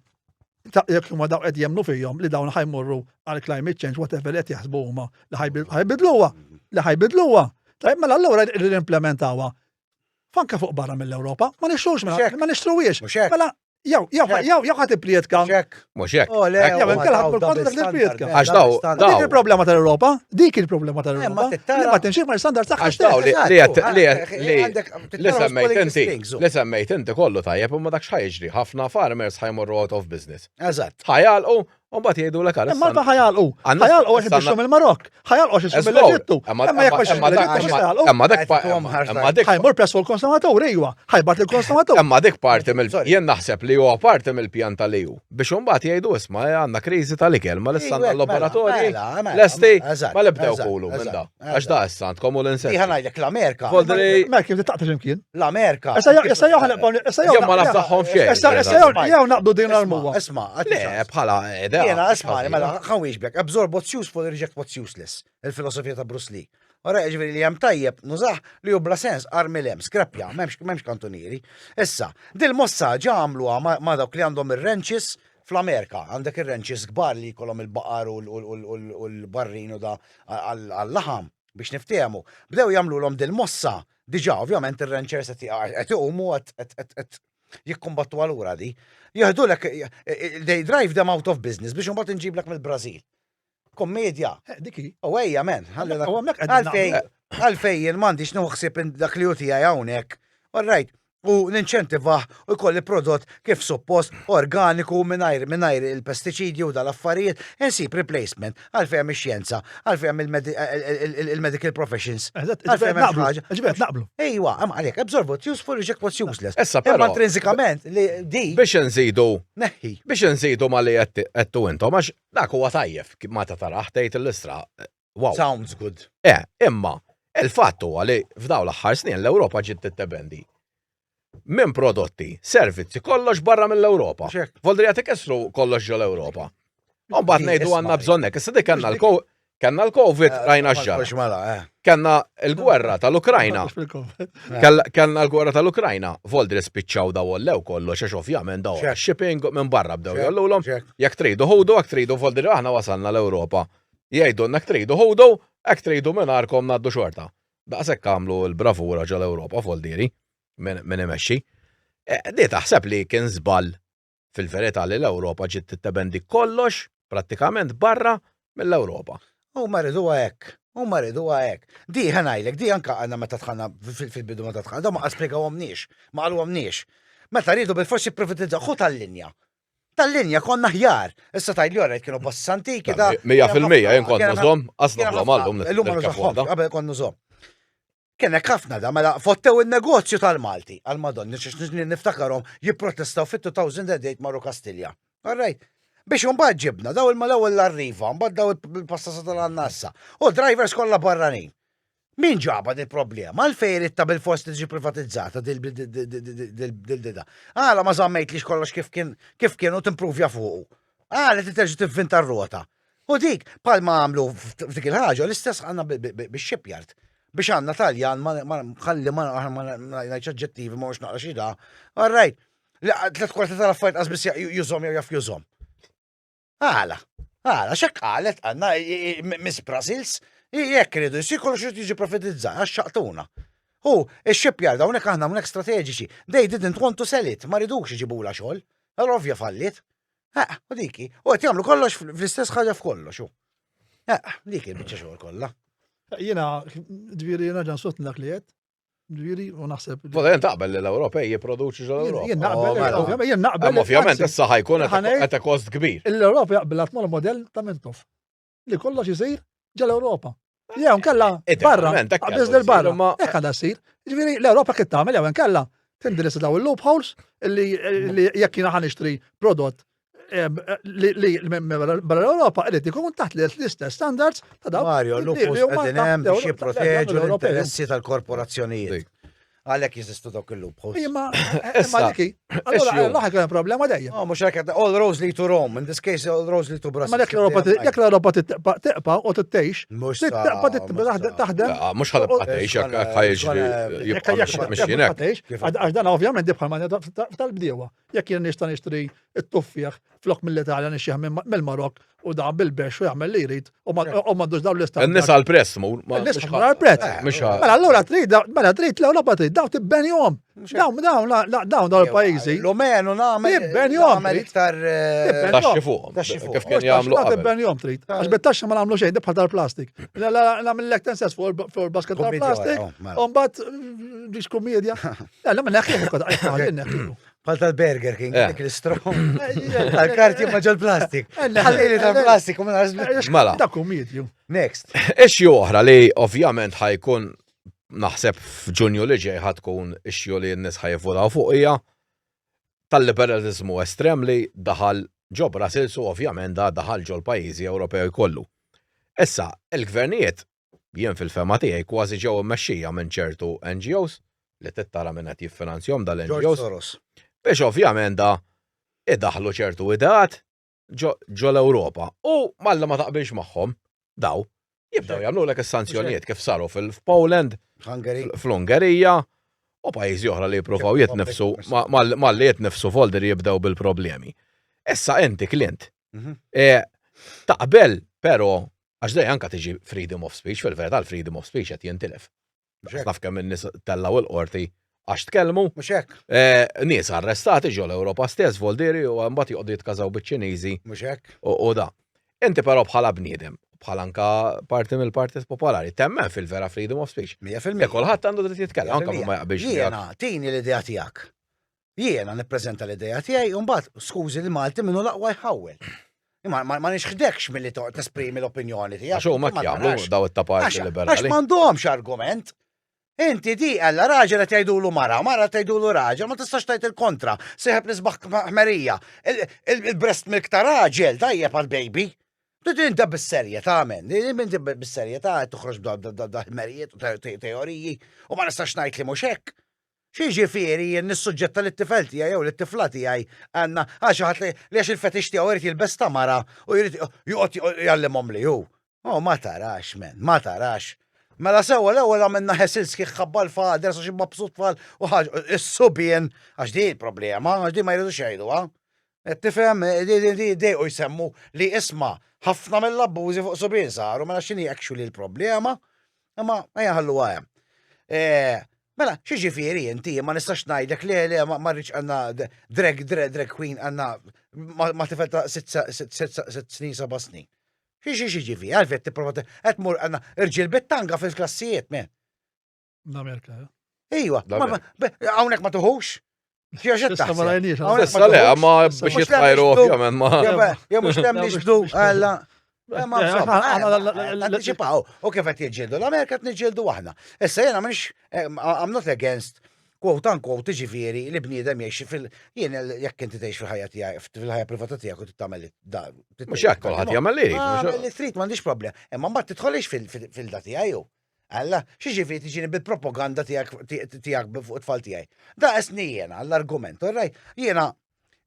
jekk huma dawn qed jemmnu fihom li dawn ħajmorru għal climate change whatever qed jaħsbu huma li ħajbidluha, li ħajbidluha. Tajb mela allura irridu implementawha. Fanka fuq barra mill-Ewropa, ma nixtrux mela, ma nixtruhiex. Mela Jew, jew, jew, jew ħadd ipprietka. Mhux hekk. Oh, le, Jew inkella ħadd kontra dak li ipprietka. Għax daw, Dik il-problema tal-Ewropa, dik il-problema tal-Ewropa. Li ma timxiex ma standard tagħha. Għax daw li li li li semmejt inti, li semmejt inti kollu tajjeb imma dak x'ħa jiġri, ħafna farmers ħa jmorru out of business. Eżatt. Ħa jagħlqu U mbagħad jgħidulek għal. Imma ħa jagħlqu. Ħa jagħlqu għax ibixxu mill-Marokk. Ħa jagħlqu għax ixxu mill-Eġittu. Imma jekk mhux mill-Eġittu Imma dik imma dik. Ħa jmur press fuq il-konsumatur ejwa. Ħa jbagħat lill-konsumatur. Imma dik parti mill jien naħseb li huwa parti mill-pjan tal-EU biex imbagħad jgħidu isma' għandna kriżi tal-ikel ma issa għandna l-laboratorji lesti ma li bdew kulu minn da. Għax da issa għandkom u l-insetti. Ħa ngħidlek l-Amerika. Mela kif taqta' x'imkien. L-Amerika. Issa jew issa jew ħanibqgħu issa jew. Ma naftaħhom xejn. Issa issa jew jew naqbdu din l-armuwa. Isma' Le, bħala idea. Jiena isma' mela ħa wieġbek. Absorb what's useful, reject what's useless. Il-filosofija ta' Bruce Lee. Ora, ġifieri li hemm tajjeb nużah li hu bla sens armi lem, skrappja, m'hemmx kantunieri. Issa, dil-mossa ġa għamluha ma' dawk li għandhom ir-ranches Fl-Amerika għandek ir-ranches kbar li jkollhom il-baqar u l-barrin u da għal-laħam biex niftehmu. Bdew jagħmlulhom dil-mossa diġà ovvjament ir-ranchers qed iqumu qed jikkumbattu għalura di. Jieħdulek they drive them out of business biex imbagħad inġiblek mill-Brażil. Kommedja. Eh, diki. U ejja men. Għalfej, għalfej jien m'għandix nieħu ħsieb dak li hu tiegħi hawnhekk. All right. U ninċentivah u jkolli prodott kif suppost organiku mingħajr mingħajr il-pestiċidi u dal-affarijiet, insib replacement għalfejn hemm ix-xjenza, għalfejn hemm il-medical professions. Għalfejn hemm ħaġa. Ġifieri naqblu. Ejwa, hemm għalhekk absorb what's useful, reject what's useless. Issa però. Imma intrinsikament li di. Biex inżidu. Neħħi. Biex inżidu ma li qed intom għax Dak huwa tajjeb, ma ta' taraħ tgħid l-istra. Wow. Sounds good. Eh, imma il-fatt huwa li f'dawn l-aħħar snin l-Ewropa ġiet tittebendi minn prodotti, servizzi, kollox barra mill-Ewropa. Voldri qed ikissru kollox ġo l-Ewropa. U mbagħad ngħidu għandna bżonnek. Issa dik kellna Kenna l-Covid eh, rajna x'ġara. Mela, eh. Kenna l-gwerra tal-Ukrajna. Kenna l-gwerra tal-Ukrajna. Voldri spiċċaw daw ollew kollox għax ovvjament daw shipping minn barra bdew jollulhom. Jekk tridu ħudu, jekk tridu Voldri aħna wasalna l-Ewropa. Jgħidulna jekk tridu ħudu, jekk tridu mingħarkom ngħaddu xorta. Daqshekk għamlu l-bravura ġol-Ewropa Voldiri minn imexxi. Eh, di taħseb li kien żball. fil-verità li l-Ewropa ġiet tittebendi kollox prattikament barra mill-Ewropa. Huma riduha hekk. Huma riduha hekk. Di ħa ngħidlek, di anke għandna meta dħalna fil-bidu meta dħalna, dawn ma spjegawhomniex, ma qalulhomniex. Meta riedu bilfors jipprivatizzaw, ħu tal-linja. Tal-linja konna aħjar. Issa tgħidli orajt kienu bosses antiki da. 100% jien kont nużhom, qas noħlom għallum. Illum ma nużahomx, qabel kont nużhom. Kien hekk ħafna da, mela fottew in-negozju tal-Malti, għal-Madonni, xiex niftakarhom jipprotestaw fit-2008 marru Kastilja. All right. Biex imbagħad ġibna daw il-mal-ewwel l-arriva, mbagħad daw il-passasa tal-annassa. U drivers kollha barranin. Min ġaba dil problema? Għalfejn ridtha bil-fors tiġi privatizzata dil-dida? Għala ma żammejtlix kollox kif kien kif kien u timpruvja fuqu. Għala titerġa' tivvinta r-rota. U dik, palma għamlu f'dik il-ħaġa, l-istess għandna bix-shipyard. Biex għandna Taljan ma ħalli ma ngħidx aġġettivi ma mhux naqra xi da. All right. Tlet kwarti tal-affarijiet qas biss jużhom jew jaf jużhom. Għala, għala, xek qalet għanna Miss Brussels, jekk iridu jsir kollox irid jiġi profetizzat, għax xaqtuna. U, ix-shipyard hawnhekk aħna hawnhekk strateġiċi. They didn't want to sell it, ma ridux iġibula xogħol. Allora ovvja fallit. Eh, u diki, u qed jagħmlu kollox fl-istess ħaġa f'kollox. Eh, dik il-biċċa xogħol kollha. Jiena, ġifieri jiena ġan sotni dak li qed. Ġifieri, u naħseb. Vola jen taqbel li l-Ewropej jipproduċu ġol Ewropa. Jien naqbel, oh, mela. ovvjament, jien naqbel. Ovvjament, issa ħajkun qed kost kbir. L-Ewropa jaqbel għat mal-modell ta' Mintoff. Li kollox isir ġol Ewropa. Jew nkella barra, qabbiż lil barra. Hekk għandha ssir. Ġifieri l-Ewropa kif tagħmel jew nkella tindirizza daw il-loopholes li jekk jiena ħa nixtri prodott li barra l-Ewropa irid ikun taħt l-istess standards ta' dawk. Mario, l-lupus qegħdin hemm biex jipproteġu l-interessi tal-korporazzjonijiet. Għalhekk jeżistu dawk il-loopholes. Imma imma diki, allura l-aħħar kien problema dejjem. Oh, mhux hekk all roads lead to Rome, in this case all roads lead to Brussels. Ma jekk l-Ewropa jekk l-Ewropa tibqa' u tittejx, tibqa' taħdem. Mhux ħadibqa' tgħix jekk ħajġri jibqa' mixjin hekk. Għax dan ovvjament dibħal ma tal-bdiewa. Jekk jien nista' nixtri t-tuffieħ flok mill-Italja nixxih mill-Marok u dan bil-bex u jagħmel li jrid u m'għandux dawn l-istat. In-nies għall-prezz mur. In-nies għall-prezz. Eh, mela allura trid mela trid l-Ewropa trid dawn tibbenjhom. Dawn dawn dawn dawn il-pajjiżi. L-omenu nagħmel tibbenjhom iktar eh, taxxi fuqhom. Kif kien jagħmlu. Tibbenjhom trid. Għax bit-taxxa ma nagħmlu xejn bħal tal-plastik. Nagħmellek tensess fuq il-basket tal-plastik u mbagħad ġiex kumedja. La, ma neħħieħu Bħal tal-Burger King, eh. dik l-istro. Tal-karti ma ġol plastik. Ħallili tal-plastik u Mela. Dak kumedju. Next. Issue oħra li ovvjament ħajkun naħseb f'Ġunju li ġej ħatkun issue li n-nies ħajvvotaw fuq hija tal-liberalizmu estrem li daħal ġo Brussels u ovvjament da daħal ġol pajjiżi Ewropej kollu. Issa, il-gvernijiet jien fil-fehma tiegħi kważi ġew immexxija minn ċertu NGOs li trid tara min qed jiffinanzjahom dal-NGOs. Soros. Biex ovvjament da idaħlu ċertu ideat ġo l-Ewropa u malli ma taqbilx magħhom daw jibdew jagħmlulek is-sanzjonijiet kif saru fil-Poland, fl-Ungerija u pajjiżi oħra li jippruvaw jitnifsu malli jitnifsu folder jibdew bil-problemi. Issa inti klient. Mhm. E, taqbel, però Għax dej anka tiġi freedom of speech, fil-verità l-freedom of speech qed jintilef. Naf kemm in-nies tellgħu il-qorti għax tkellmu. Mhux hekk. Eh, nies arrestati ġol Ewropa stess voldieri u mbagħad joqogħdu jitkażaw biċ-Ċiniżi. Mhux hekk. U da. Inti però bħala bniedem, bħala anka parti mill-Partit Popolari, temmen fil-vera freedom of speech. 100%. Kulħadd għandu dritt jitkellem, anke ma jaqbilx. Jiena, tini l-idea tiegħek. Jiena nippreżenta l-idea tiegħi u mbagħad skużi li Malti minnu l-aqwa jħawwel. Ma, ma, ma nixħdekx milli toqgħod tesprimi l-opinjoni tiegħek. Għax huma jagħmlu daw it-taparti liberali. Għax m'għandhomx argument. Inti di għalla raġel qed jgħidulu mara, mara qed jgħidulu raġel, ma tistax tgħid il-kontra. Seħeb nisbaħ ħmerija. Il-breast milk ta' raġel tajjeb għal baby. Din da bis-serjetà, men. Din bis-serjetà toħroġ da ħmerijiet u teoriji u ma nistax ngħid li mhux hekk. X'jiġifieri jien nissuġġetta lit-tifel tiegħi jew lit-tifla tiegħi għandna għal xi ħadd li għax il-fetix tiegħu jrid jilbes ta' mara u jrid joqgħod jgħallimhom li hu. Oh, ma tarax, men, ma tarax. Mela sewwa l-ewwel għamilna ħesil sħiħ ħabba l-fader sa xi mabsut tfal u ħaġa is-subien għax di l-problema, għax di ma jridux jgħiduha. Qed tifhem, di dejqu jsemmu li isma' ħafna mill-abbużi fuq subien saru, mela x'inhi actually l-problema? Imma ejja ħalluha hemm. Eh, Mela, xi ġifieri inti ma nistax ngħidlek le le ma rridx għandna drag drag drag queen għandna ma tifel ta' sitt snin seba' snin. Xi xi xi ġifieri, għalfejn tipprova qed tmur għandna irġiel bit-tanga fil-klassijiet, men. L-Amerika, eh? Iva, hawnhekk ma tuħux? Issa ma rajniex. Issa le, ma biex jitħajru ovvjament ma. Jew mhux hemm nixbdu, alla. Ma insomma, anticipaw. U kif qed jiġġieldu l-Amerika qed niġġieldu aħna. Issa jiena mhix eh, I'm not against quote unquote ġifieri li bniedem jgħix fil jien jekk inti tgħix fil-ħajja tiegħek fil-ħajja privata tiegħek u tagħmel da. Mhux hekk kulħadd jagħmel li jrid. Li trid m'għandix problem. Imma mbagħad tidħolix fil-da tiegħi Alla, xi ġifieri tiġini bil-propaganda tiegħek tiegħek fuq it-tfal tiegħi. Da esni jiena l-argument, all right? Jiena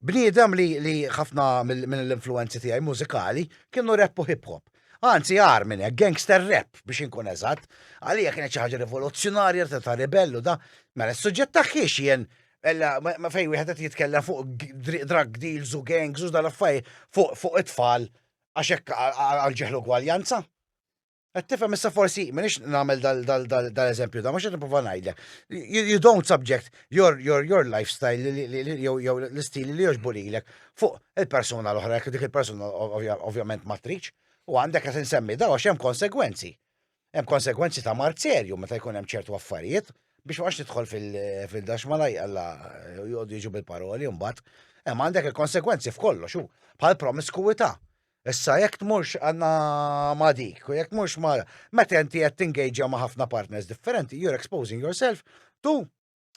bniedem li li ħafna mill-influenzi tiegħi mużikali kienu rap u hip hop. Anzi, għar minn hekk, gangster rap biex inkun eżatt. Għalija kienet xi ħaġa rivoluzzjonarja ta' ribellu da. Mela s-suġġett tagħhiex jien Ella, ma fej wieħed qed jitkellem fuq drug deals u gangs u dal-affarijiet fuq fuq it-tfal għax hekk għal ġeħlu gwaljanza. Qed tifhem issa forsi m'iniex nagħmel dal-eżempju da, mhux qed nipprova ngħidlek. You don't subject your, your, your lifestyle jew l-istil li jogħġbu lilek fuq il-persuna l-oħra, jekk dik il-persuna ovvjament ma tridx, u għandek qed insemmi daw għax hemm konsegwenzi. Hemm konsegwenzi ta' mard serju meta jkun hemm ċertu affarijiet biex ma nidħol fil-dax ma laj alla joqogħdu jiġu bil-paroli mbagħad. Hemm għandek il-konsegwenzi f'kollox hu bħal promiskuwità. Issa jekk tmurx għandna ma' dik, u jekk tmurx ma' meta inti qed tingaġa ma' ħafna partners differenti, you're exposing yourself to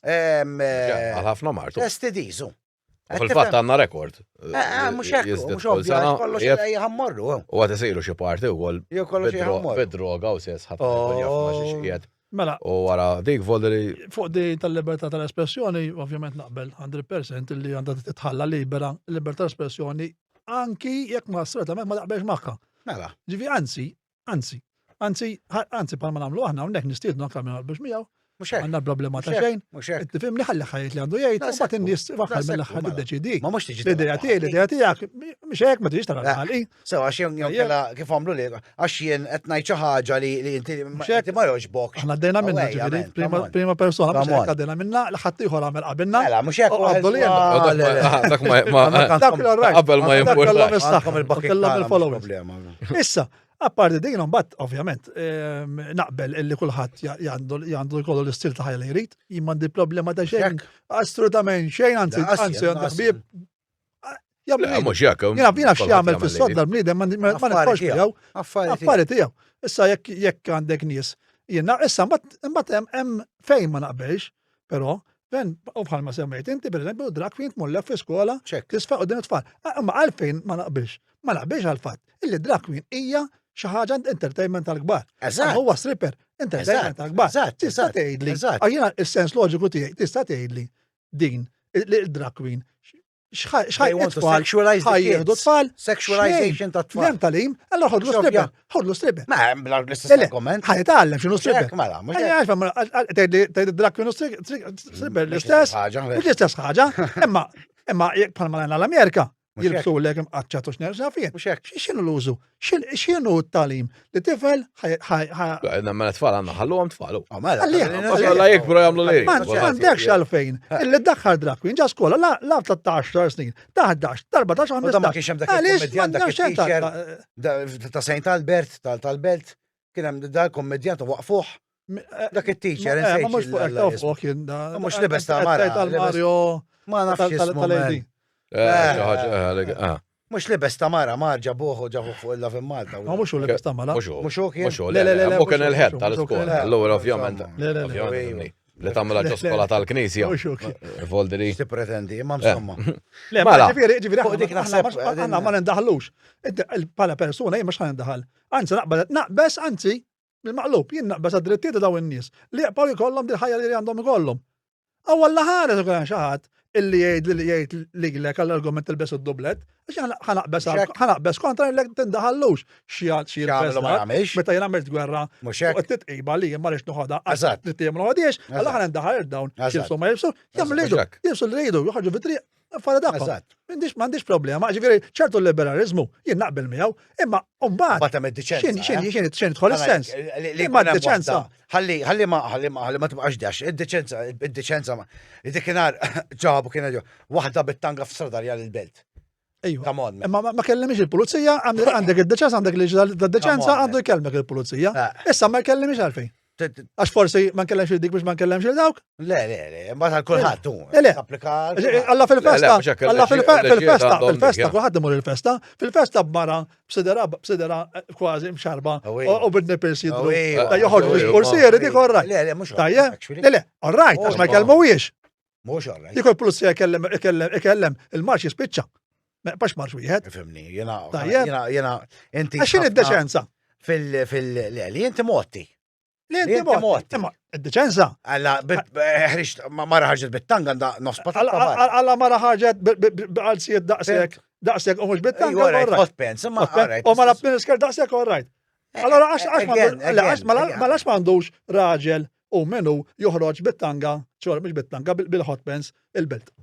Għal ħafna martu. STDs. U fil-fatt għandna rekord. Eh, eh, mhux hekk, mhux ovvju, kollox jħammorru. U għad isiru xi parti wkoll. Jew kollox jħammorru. Bid-droga u sess ħadd ma jaf ma xiex qiegħed. Mela. U wara dik voldri. Fuq di tal-libertà tal-espressjoni, ovvjament naqbel 100% li għandha titħalla libera libertà espressjoni anki jekk ma assolutament ma taqbelx magħha. Mela. Ġifi anzi, anzi, anzi, anzi bħalma nagħmlu aħna hawnhekk nistiednu anke minn biex miegħu. Mhux hekk. Għandna problema ta' xejn. Mhux hekk. Tifhimni ħalli ħajt li għandu jgħid, u mbagħad in-nies f'aħħar mill-aħħar mela. tiddeċidi. Ma mhux tiġi. L-idea tiegħi, l-idea tiegħek, mhux hekk ma tiġix tara Eh, ħalqi. Sew għax jew jew kella kif għamlu li għax jien qed ngħid xi ħaġa li li inti inti ma jogħġbokx. Aħna għaddejna minna ġifieri, prima persona mhux hekk għaddejna minna li ħadd ieħor għamel qabilna. Mela mhux hekk qabdu li Dak ma Dak qabel ma jimpurtax. Kellhom il-followers. Issa, apparti din mbagħad ovvjament ehm, naqbel illi kulħadd għandu jkollu l-istil ta' ħajja li jrid, jien m'għandi problema ta' xejn, assolutament xejn, anzi anzi għandi ħbieb Jagħmel mhux jekk. Jiena jiena x'jagħmel fis-sodda l-bniedem ma nidħolx tiegħu. Affari tiegħu. Issa jekk jekk għandek nies. Jiena issa mbagħad hemm fejn ma naqbelx, però Ven, u bħalma semmejt inti, per eżempju, drag queen tmullek fi skola, tisfa' u din it-tfal. Ah, imma għalfejn ma naqbilx. Ma naqbilx għal-fatt illi drag queen hija xi ħaġa entertainment tal-kbar. Eżatt. Huwa stripper, entertainment tal-kbar. Tista' tgħidli. Jiena is-sens loġiku tiegħi tista' tgħidli din il-drag queen xħaj tfal, ħajjieħdu tfal. Sexualization ta' tfal. Jem talim, allora ħodlu stripper, ħodlu stripper. Ma hemm bla l-istess argument. Ħaj tgħallem x'inhu stripper. Mela, mhux. Għalfa, tgħid drag queen stripper l-istess. L-istess ħaġa, imma imma jekk bħalma l-Amerika, jilbsu l-ek imqaċċat u x'ner xafien. X'inhu l-użu? X'inhu t-talim? Li tifel ħaj. Mela tfal għandna ħalluhom tfal. Ah, mela, mela. jikbru jagħmlu li. M'għandekx għalfejn. Illi daħħal drag queen ġa skola la 13 snin, ta' 11, ta' 14, 15. Ma kienx hemm dak il-kommedjant dak il-teacher ta' Saint Albert tal-Belt kien hemm dal kommedjant u waqfuh. Eh, dak it-teacher, eh, ma mhux fuq hekk fuq kien da. Mhux libes ta' mara. Tal-Mario. Ma nafx tal-AD. Eh, mhux libes ta' mara, mar ġabuħu ġabuħ fuq il-love in Malta. Ma mhux libes ta' mara. Mhux hu kien. Mhux hu, le, le, le, kien il-head tal-iskola. Allura ovvjament. Li tagħmilha ġo skola tal-Knisja. Voldri. Ti pretendi, imma insomma. Le, mela. Ġifieri, ġifieri, fuq dik naħseb aħna ma nindaħlux. Bħala persuna jien mhux ħa nindaħal. Anzi naqbel naqbes, anzi, Bil-maqlub, jien naqbeż għad-drittijiet ta' dawn in-nies li jibqgħu jkollhom dil-ħajja li għandhom ikollhom. Aw Alla ħares ikun hemm xi ħadd illi jgħid li jgħid lilek għall-argument tilbes id-dublett, għax ħanaqbeż ħanaqbeż kontra lilek tindaħallux xi xi jilbes. Meta jien għamilt gwerra fuq it-titqiba li jien ma rridx noħodha għax drittijiet ma noħodhiex, allura ħa nindaħal dawn x'jilbsu ma jilbsu, jagħmlu li jridu, jilbsu li jridu, joħorġu fit-triq. Affari tagħhom. Eżatt. M'għandix m'għandix problema, ġifieri ċertu liberalizmu jien naqbel miegħu, imma mbagħad Mbagħad hemm id-diċenza. x'in x'in eh? x'in x'in tħol is-sens. Li- li Imma jkun hemm d-deċenza. waħda. Ħalli ħalli ma ħalli ma ħalli ma tibqax dax, id-deċenza id-deċenza ma. Dikinhar ġabu kien waħda bit-tanga f'Sradarja l-belt. Ejwa. Come on. man. Imma ma- ma kellimix il-pulizija, għandek għandek id-deċenza, għandek liġi tad-deċenza, Come on, għandu jkellmek il-pulizija. Eh, Issa ma jkellimix għalfejn. t- t- Għax forsi ma nkellemx il dik biex ma nkellemx il dawk. Le, le, le, mbagħad għal kulħadd hu. Le, le. Applika għal kulħadd. Alla Le, le, fil-festa, mhux hekk, alla il-liġi- fil-festa, il-liġijiet fil-festa, għandhom dik, fil-festa, ja. kulħadd imur il-festa, fil-festa b'mara b'sidera, b'sidera eh, kważi mxarba Awi. u bid-nipples jidru. Awi. Da joħorġu Awi. biex-pursieri dik orrajt. Le, le, mhux Tajjeb? actually. Le, le, orrajt, għax ma jkellmuhiex. Mhux orrajt. Dik il-pulizija ikellem, ikellem, ikellem, il-marx jispiċċa. Ma jibqax marx wieħed. Fimni, jiena Tajjeb. jiena jiena inti Għax x'inhi ħafna d-deċenza? Fil fil le, li inti motti. Li Li inti inti mod. motti. Imma id-deċenza. Alla ħriġt mara ħarġet bit-tanga għandha nofs patata barra. Alla mara ħarġet b'qalsijiet daqshekk, daqshekk u mhux bit-tanga. Ejwa, right, all right. hot pants, imma all right. U mara b'minisker daqshekk all right. Allora għax għax Again, m'għandu- le, għax again, mela again. mela għax m'għandux raġel u menu joħroġ bit-tanga, ċor mhux bit-tanga, bil- bil-hot pants il-belt.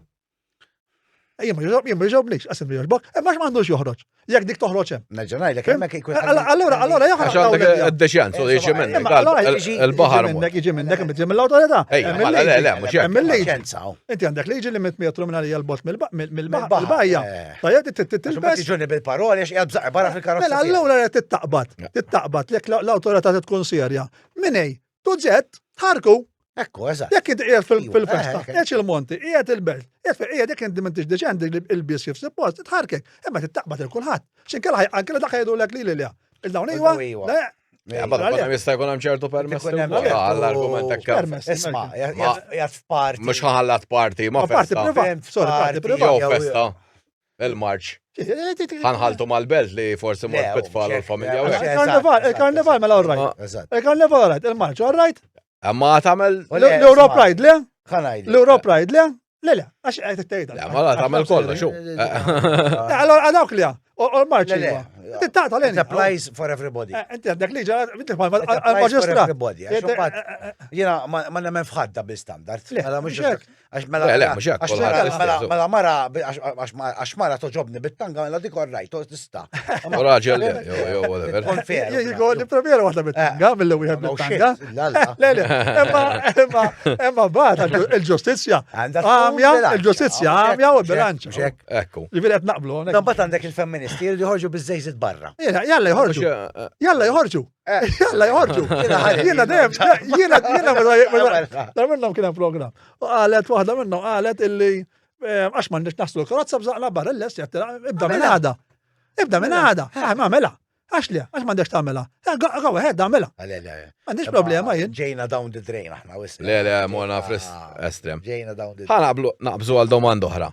Jien ma jogħġob- jien ma jogħġobnix, qasim li jogħġbok, imma għax m'għandux joħroġ. Jekk dik toħroġ hemm. Nerġa' ngħidlek hemmhekk ikun Allora, allora joħroġ Għax għandek dawn l-idea. id-deċenza, u jiġi minnek, Imma allora il- il-baħar Jiġi mod. minnek, jiġi minnek, jiġi mill-awtorità. Ejja, Hemm mela, le, il-liġi. le, mhux hekk. Hemm il-liġi. Deċenza. oh. Inti għandek liġi li mit metru minn għalija l-bot Mill-baħar, mill-bajja. eh. Tajjeb, Għax ma tilbes. tiġuni bil-paroli għax qiegħed bżaqqa barra fil-karozza. Mela, tiegħi. allura qed tittaqbad, tittaqbad jekk l-awtorità tkun serja. Minej, tuġġett, ħarku, Ekku, eżatt. jekk inti qiegħed Iva, fil-festa, eh, eh. qiegħed il-monti, qiegħed il-belt, qiegħed qiegħed jekk inti m'intix deċenti il-bies kif suppost, tħarkek, imma tittaqbad il kulħadd. X'inkella ankella dak jgħidulek li li li. Il-dawn iwa, Il-dawn iwa. le, Ja, ma Għalja. dam jista' jkun hemm ċertu permess Ikun hemm ukoll, ċertu- għall-argument hekk. Permess. Isma, Ma- jgħat f'parti. Mhux ħallat parti, ma Ma parti festa. privat, Fhimt, sorry, parti parti, privat. Jew Jew- festa. Il-marċ. Ħanħaltu mal-belt li forsi Le, mort bit-tfal u mhux hekk, l-familja le, u mhux hekk. hekk. Il-karnival, Eżatt, il-karnival eżatt. mela all right. Ma- Eżatt. Il-karnival all right, il-marċ all right. Ma tagħmel U le, L-Euro isma' Pride le? ħa ngħidlek. L-Euro Pride le? Le le, għax qed tgħidha. Le, ma la tagħmel kollox, xu. Le, Allora għadawk li u l-marċ Le, le. iwa. Tittaqta It l applies for everybody. Inti għandek liġi, inti It applies for għal-maġistrat. everybody. Għax imbagħad Jiena ma ma nemmen f'ħadd double standard. Le, Mela mhux mhux hekk. għax mela Le, le, mhux hekk, għax kulħadd mela- l-istess, mela u. mela mara għax għax għax mara toġobni bit-tanga mela dik all right, tista. U raġel, le, jew jew whatever. Tkun fair. Jiko, nipreferi waħda bit-tanga, mill-li wieħed No bit-tanga. shit, la, la. Le, le, imma, imma, imma bat, il-ġustizja. Għandha tkun Għamja, bilanċ. il-ġustizja, Mhux hekk, għamja u mhux hekk, bilanċ. mhux hekk. Ekku. Ġifieri qed naqblu. hawnhekk. Dan mbagħad għandek il-femministi jridu joħorġu biż-żejżiet barra. Jena, Jalla joħorġu, Mhux, jalla joħorġu, jalla joħorġu. Jiena ħareġ. Jiena dejjem, jiena, jiena, meta- dar minnhom kien hemm program. U qalet waħda minnhom qalet illi eh, għax m'għandniex naħslu l-karozza bżaqna barra l-lest ibda minn Mela. għada. Ibda minn għada. Ah, ma mela. Għax li, għax m'għandekx tagħmilha. Eh, Go go ahead, għamilha. Le, le. M'għandix problema jien. Ġejna down the drain aħna wisq. Le, le, morna fl estrem. Ġejna down the Ħa naqblu naqbżu għal domanda oħra.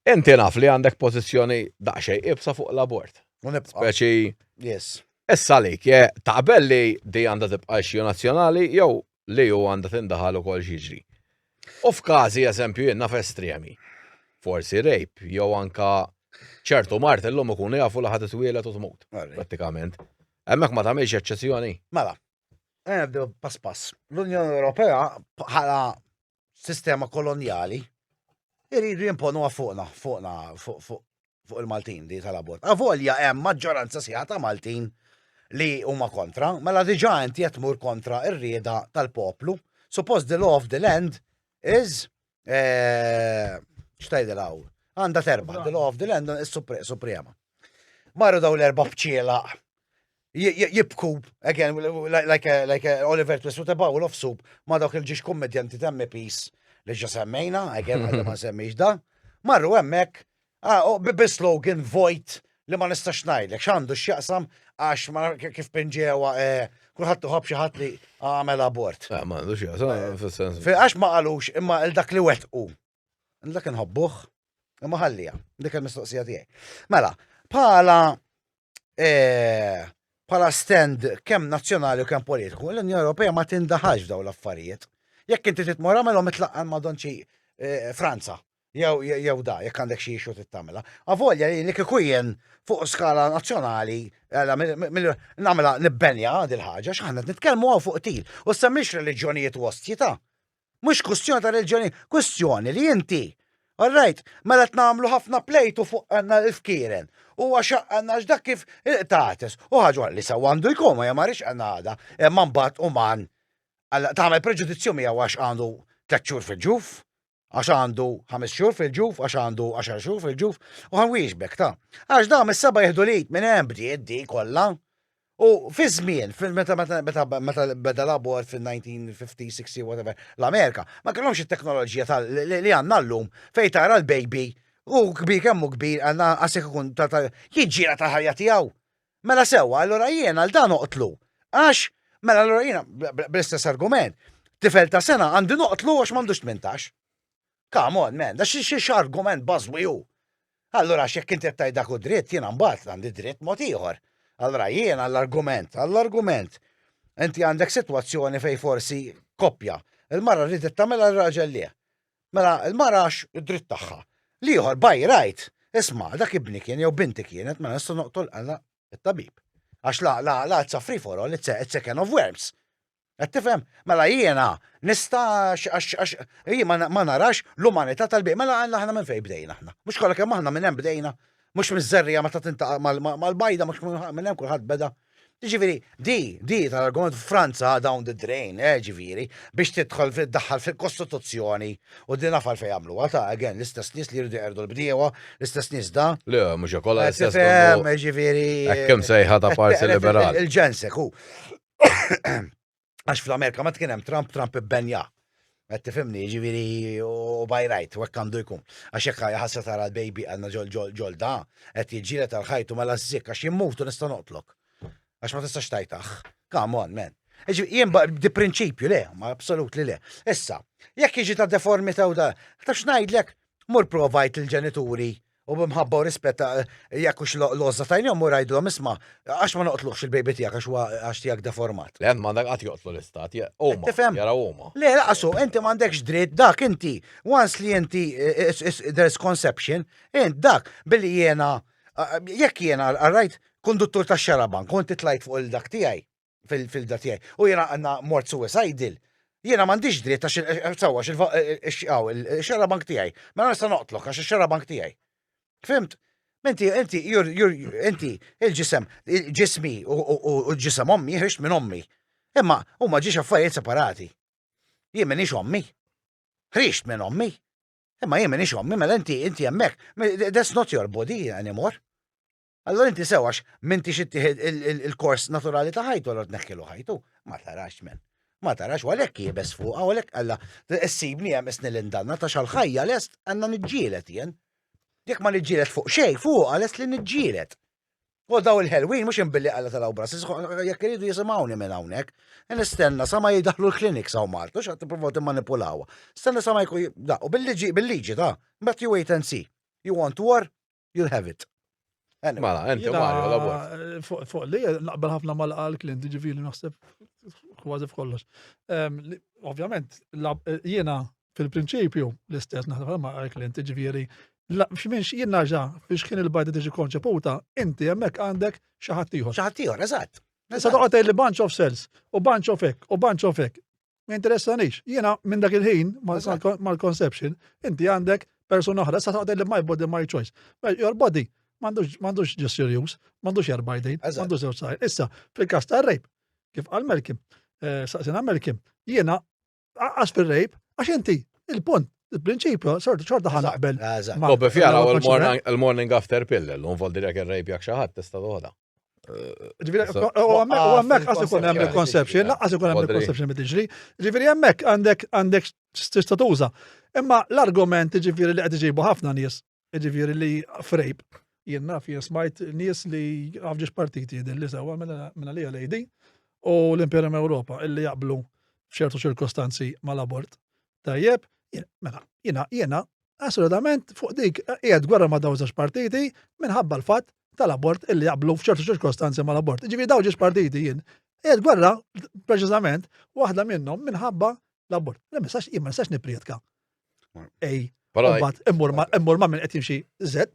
Inti naf li għandek pożizzjoni daqsxejn ibsa fuq l-abort. U nibqa'. Speċi Yes. issa lik, je taqbel li di għandha tibqa' issue nazzjonali jew li hu għandha tindaħal ukoll x'jiġri. U f'każi eżempju jien naf estremi. Forsi rape jew anka ċertu mart illum ikunu jafu li ħadd itwielet u tmut All right. prattikament. Hemmhekk ma tagħmilx eċċezzjoni. Mela, eh, nibdew pass pass. L-Unjoni Ewropea bħala sistema kolonjali iridu jimponuha fuqna, fuqna, fuq fuq fuq il-Maltin di tal-abort. Avolja hemm maġġoranza sħiħa ta' Maltin li huma kontra, mela diġà inti qed tmur kontra r-rieda tal-poplu. Suppost the law of the land is eh, x'tgħidilha hawn? Għandha terba, the law of the land is supre- suprema. Marru daw l-erba' bċiela jibku, again, like, a, like a Oliver Twist with a bowl of soup, ma dawk il-ġiex kommedjanti ta' MPs li ġa semmejna, again, għadha ma semmejx da, marru hemmhekk, ah, u bi bi slogan vojt li ma nistax ngħidlek, x'għandu x'jaqsam għax ma kif pinġewa eh, kulħadd uħobb xi ħadd li għamel abort. Eh, Ma għandux jaqsam, fis-sens. Fi għax ma qalux imma il dak li wettqu. Il dak inħobbuh, imma ħallija, dik il-mistoqsija tiegħi. Mela, bħala eh, bħala stand kemm nazzjonali u kemm politiku, l-Unjoni Ewropea ma tindaħax f'dawn l-affarijiet. Jekk inti titmur għamelhom itlaqqan ma' donċi eh, Franza. Jew jew da, jekk għandek xi issue tittamela. Avolja li li kieku jien fuq skala nazzjonali, għala, nagħmilha nibbenja dil ħaġa x'aħna qed nitkellmu hawn fuq til. U semmix reliġjonijiet u ostji ta' Mhux kwestjoni ta' reliġjoni, kwestjoni li inti. All right, mela qed nagħmlu ħafna plejtu fuq għandna l-fkieren. U għax għandna għax dak kif il-qtates. U ħaġa li sew għandu jkun ma jamarix għandna għada. Imma mbagħad uman tagħmel preġudizzju miegħu għax għandu tliet xhur fil-ġuf, għax għandu ħames xhur fil-ġuf, għax għandu għaxar xhur fil-ġuf, u ħa nwieġbek ta' għax dawn mis-seba' jieħdu l-id minn hemm bdiet di kollha. U fi żmien, meta meta meta beda l-abort fil-1950, 60, whatever, l-Amerika, ma kellhomx it-teknoloġija tal li għandna llum fejn tara l-baby u kbir kemm hu kbir għandna għasek ikun ta' jiġġiela tal-ħajja tiegħu. Mela sewwa, allura jien għal dan oqtlu. Għax, mela allura jiena bl-istess argument, tifel ta' sena għandi noqtlu għax m'għandux 18. Come on, man, da xi xi argument bażwi hu. Allura għax jekk inti qed tgħid dak hu dritt, jiena mbagħad għandi dritt mod ieħor. Allura jiena għall-argument, għall-argument. Inti għandek sitwazzjoni fejn forsi koppja, il-mara rridet tagħmilha r-raġel le. Mela l-mara għax id-dritt tagħha. L-ieħor by right, isma' dak ibni kien jew binti kienet, mela nista' noqtol għala it-tabib. Għax la la la it's a free for all, it's a, it's a can of worms. Qed tifhem? Mela jiena nista' għax għax jien ma narax l-umanità tal-bejn. Mela għandna aħna minn fejn bdejna aħna. Mhux kollha kemm aħna minn hemm bdejna. Mhux miż-żerriegħa meta tintaqa' mal-bajda mhux minn hemm kulħadd beda. Ġifieri, di, di tal-argument Franza down the drain, eh, ġifieri, biex tidħol tiddaħħal fil-Kostituzzjoni u din naf għalfejn jagħmluha ta' again l-istess nies li jridu jeqirdu l-bdiewa, l-istess nies da. Le, mhux kollha l-istess. Tifhem, ġifieri. Hekk kemm sejħa ta' parti liberali. Il-ġensek hu. Għax fl-Amerika ma kien hemm Trump, Trump ibbenja. Qed tifhimni, ġifieri u by right, u hekk għandu jkun. Għax jekk ħassa tara l-baby għandna ġol ġol ġol da, qed jiġġieled għal ħajtu mela żżikk għax jimmutu nista' noqtlok. Għax ma tistax tajtaħ. Come on, man. Jien di prinċipju le, ma absolutely le. Issa, jekk jiġi ta' deformità u da, taf x'ngħidlek, mur provajt il-ġenituri U b'imħabba u rispett jekk hux l-għożża tajnihom mur għidilhom isma' għax ma noqtluhx il-baby tiegħek għax huwa għax tiegħek deformat. Le int m'għandek qatt joqtlu l-istat, huma. Tifhem? Jaraw huma. Le laqas hu, inti m'għandekx dritt dak inti once li inti there's conception, int dak billi jiena jekk jiena alright konduttur tax-xarabank u inti tlajt fuq il-dak tiegħi, fil-da tiegħi. U jiena għandna mort suicidal. Jiena m'għandix dritt għax eh, eh, sewwa għax il-xarabank tiegħi. Mela nista' noqtlok għax ix-xarabank tiegħi. Fimt? Inti, inti, inti, il-ġisem, ġismi u ġisem ommi ħriġt minn ommi. Imma huma ġiex affarijiet separati. Jien minix ommi. Ħriġt minn ommi. Imma jien minix ommi, mela inti, inti hemmhekk, that's not your body anymore. Allura inti sew għax m'intix ittieħed il-kors naturali ta' ħajtu allura tneħħilu ħajtu. Ma tarax men. Ma tarax u għalhekk iebes fuqha u għalhekk alla issibni hemm isni l-indanna ta' xal-ħajja lest għandna niġġieled jien. Jekk ma niġġieled fuq xejn, fuqha lest li niġġieled. U daw il-ħelwin mhux imbilli qalla tal-awbra, jekk iridu jisimgħuni minn hawnhekk. Nistenna sa ma jidaħlu l-clinics hawn Malta, x'qed tippruvaw timmanipulawha. Stenna sa ma jkun da, u bil-liġi bil-liġi ta' but you wait and see. You want war? You'll have it. Anyway. Mela, inti Mario, l Fuq li naqbel ħafna mal-qal Clint, ġifiri naħseb kważi f'kollox. Ehm, ovvjament, eh, jiena fil-prinċipju l-istess naħseb ma' Clint, ġifiri, x'minx jien naġa biex kien il-bajda tiġi konċeputa, inti hemmhekk għandek xi ħadd ieħor. Xi ħadd ieħor, eżatt. Issa toqgħod li bunch of cells u bunch of hekk u bunch of hekk. Ma interessanix. Jiena minn dak il-ħin mal-conception, inti għandek persuna oħra, sa taqgħod li my body, my choice. Your body m'għandux just your use, m'għandux erba' jdejn, m'għandux żewġ saqajn. Issa, fil-każ tar-rape, kif qal Melkim, eh, saqsina Melkim, jiena għas fil-rape, għax inti, il-punt, il-prinċipju, xorta ħa naqbel. Bob, fjara il-morning after pill, l-unvol direk il-rape jak xaħat tista' toħda. Ġifieri, u hemmhekk qas ikun hemm il-conception, lanqas ikun hemm il-conception bi tiġri. Ġifieri hemmhekk għandek għandek tista' tuża. Imma l-argument ġifieri li qed iġibu ħafna nies, ġifieri li frejb, jien naf jien smajt nies li għafġiex partiti jidher li sewwa minn għalija lejdi u l-Imperium Ewropa illi jaqblu f'ċertu ċirkostanzi mal-abort. Tajjeb, mela, jiena jiena Assolutament fuq dik qiegħed gwerra ma' dawn żewġ partiti minħabba l-fatt tal-abort illi jaqblu f'ċertu ċirkostanzi mal-abort. Ġifieri dawn ġiex partiti jien qiegħed gwerra preċiżament waħda minnhom minħabba l-abort. Ma nistax jien ma nistax nipprietka. Ej, mbagħad immur ma' immur ma' min qed jimxi Z.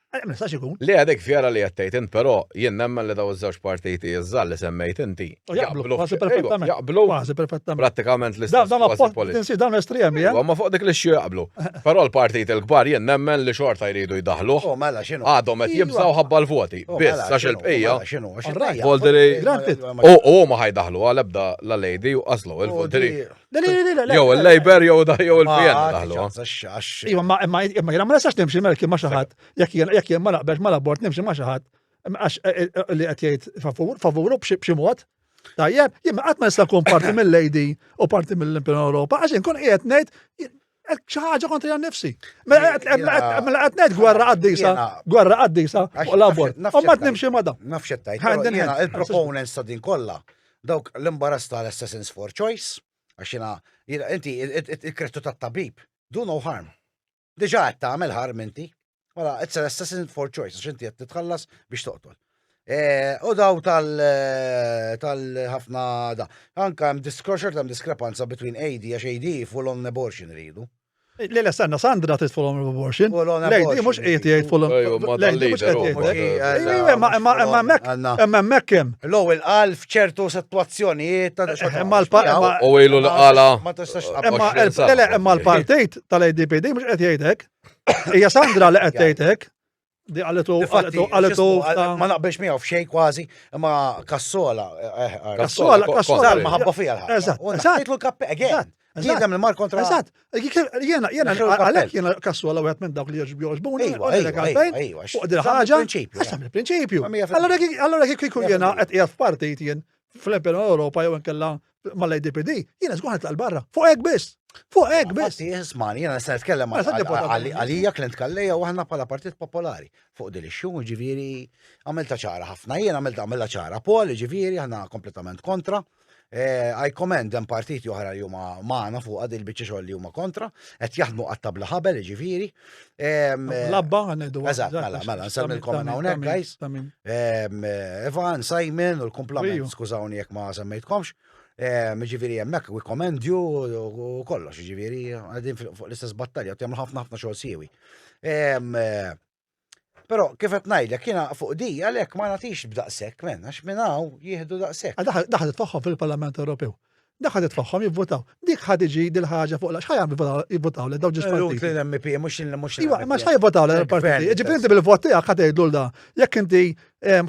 Ma nistax ikun. Le għadek fjara li qed tgħid int, però jien nemmen li daw iż-żewġ partiti iż-żgħar li semmejt inti. Jaqblu, kważi perfettament. Jaqblu. Kważi perfettament. Prattikament l-istess. Dawn appost, dawn estremi, eh? Ma fuq dik li xi jaqblu. Però l-partit il-kbar jien nemmen li xorta jridu jdaħluh. Oh, mela x'inhu. Għadhom qed jibżgħu ħabba l-voti. Oh, Biss mela, għax il-bqija. X'inhu, għax il-bqija. Volderi. Granted. U ma ħajdaħlu għal ebda la lady u qaslu il-volderi. Jew il-Labor jew da jew il-PN daħlu. Iva, ma imma jiena ma nistax nimxi melki ma xi ħadd jekk jien jekk jien ma naqbelx mal-abort nimxi ma xi ħadd għax eh, eh, li qed jgħid favur, favuru b'xi mod. Tajjeb, jien qatt ma nista' nkun parti mill-Lady u parti mill-Imperial Europa għax inkun qiegħed ngħid xi ħaġa kontra jien nifsi. Mela qed ngħid gwerra qaddisa, gwerra qaddisa fuq l-abort. U ma nimxi ma dawn. Naf x'qed tgħid. Il-proponents ta' din kollha dawk l-imbarazz tal-Assassins for Choice, għax jiena inti il-krettu tat-tabib, do no harm. Diġà qed tagħmel harm inti. Mela, it's an assassin for choice, għax inti qed titħallas biex toqtol. Eh, u daw eh, tal-ħafna da. Anka hemm disclosure hemm diskrepanza between AD għax AD full on abortion rridu. Le, le, stenna, Sandra trid full on abortion. Lejdi mhux qiegħed jgħid full on. Lejdi mhux qed jgħid. Imma imma imma hemmhekk imma hemmhekk hemm. L-ewwel qal f'ċertu sitwazzjonijiet ta' Imma l U ilu li qala. Ma tistax Imma le, imma l-partit tal-ADPD mhux qed jgħid hekk. Hija Sandra li qed tgħid hekk. Di għaletu, għaletu, għaletu. Ma naqbilx miegħu f'xejn kważi, imma Kassola. Eh, eh, Kassola, Kassola. Ma ħabba fija l-ħaġa. Eżatt, eżatt. Titlu l-kappe, again. Bniedem li mar kontra. Eżatt. Jena, jena, għalhekk jena Kassola wieħed minn dawk li jogħġbuni. Ejwa, Fuq dil ħaġa. Għax tagħmel prinċipju. Allora kieku jena qed qiegħed f'partit jien fl-Imperial Ewropa jew inkella mal-ADPD, jiena żgur ħadd barra. Fuq hekk biss. Fuq hekk biss. Ismani, jiena nista' nitkellem għalija Clint Calleja u aħna bħala Partit Popolari fuq din ix-xu, ġifieri għamilta ċara ħafna jien għamilta għamilha ċara Paul, ġifieri aħna kompletament kontra. Eh, I commend hemm partiti oħra li huma magħna fuq għad il-biċċa xogħol li huma kontra, qed jaħdmu qatta bla ħabel, ġifieri. Eh, Labba ngħidu. Eżatt, mela, mela, nsemmilkom minn hawnhekk, guys. Evan, Simon u l-kumplament, skużawni jekk ma semmejtkomx. Ġifieri hemmhekk we commend you u kollox, ġifieri qegħdin fuq l-istess battalja u tagħmlu ħafna ħafna xogħol siewi. Eh, Però kif qed ngħidlek jiena fuq di għalhekk ma nagħtix b'daqshekk men għax minn hawn jieħdu daqshekk. Ah, daħlet tagħhom fil-Parlament Ewropew. Daħlet tagħhom jivvotaw. Dik ħad iġi dil-ħaġa fuq x'ħaj jagħmlu jivvotaw le daw ġiex partiti. L-MP mhux il mhux. Iva, ma x'ħaj jivvotaw le partiti. Ġifieri inti bil-vot tiegħek ħad tgħidlu da. Jekk inti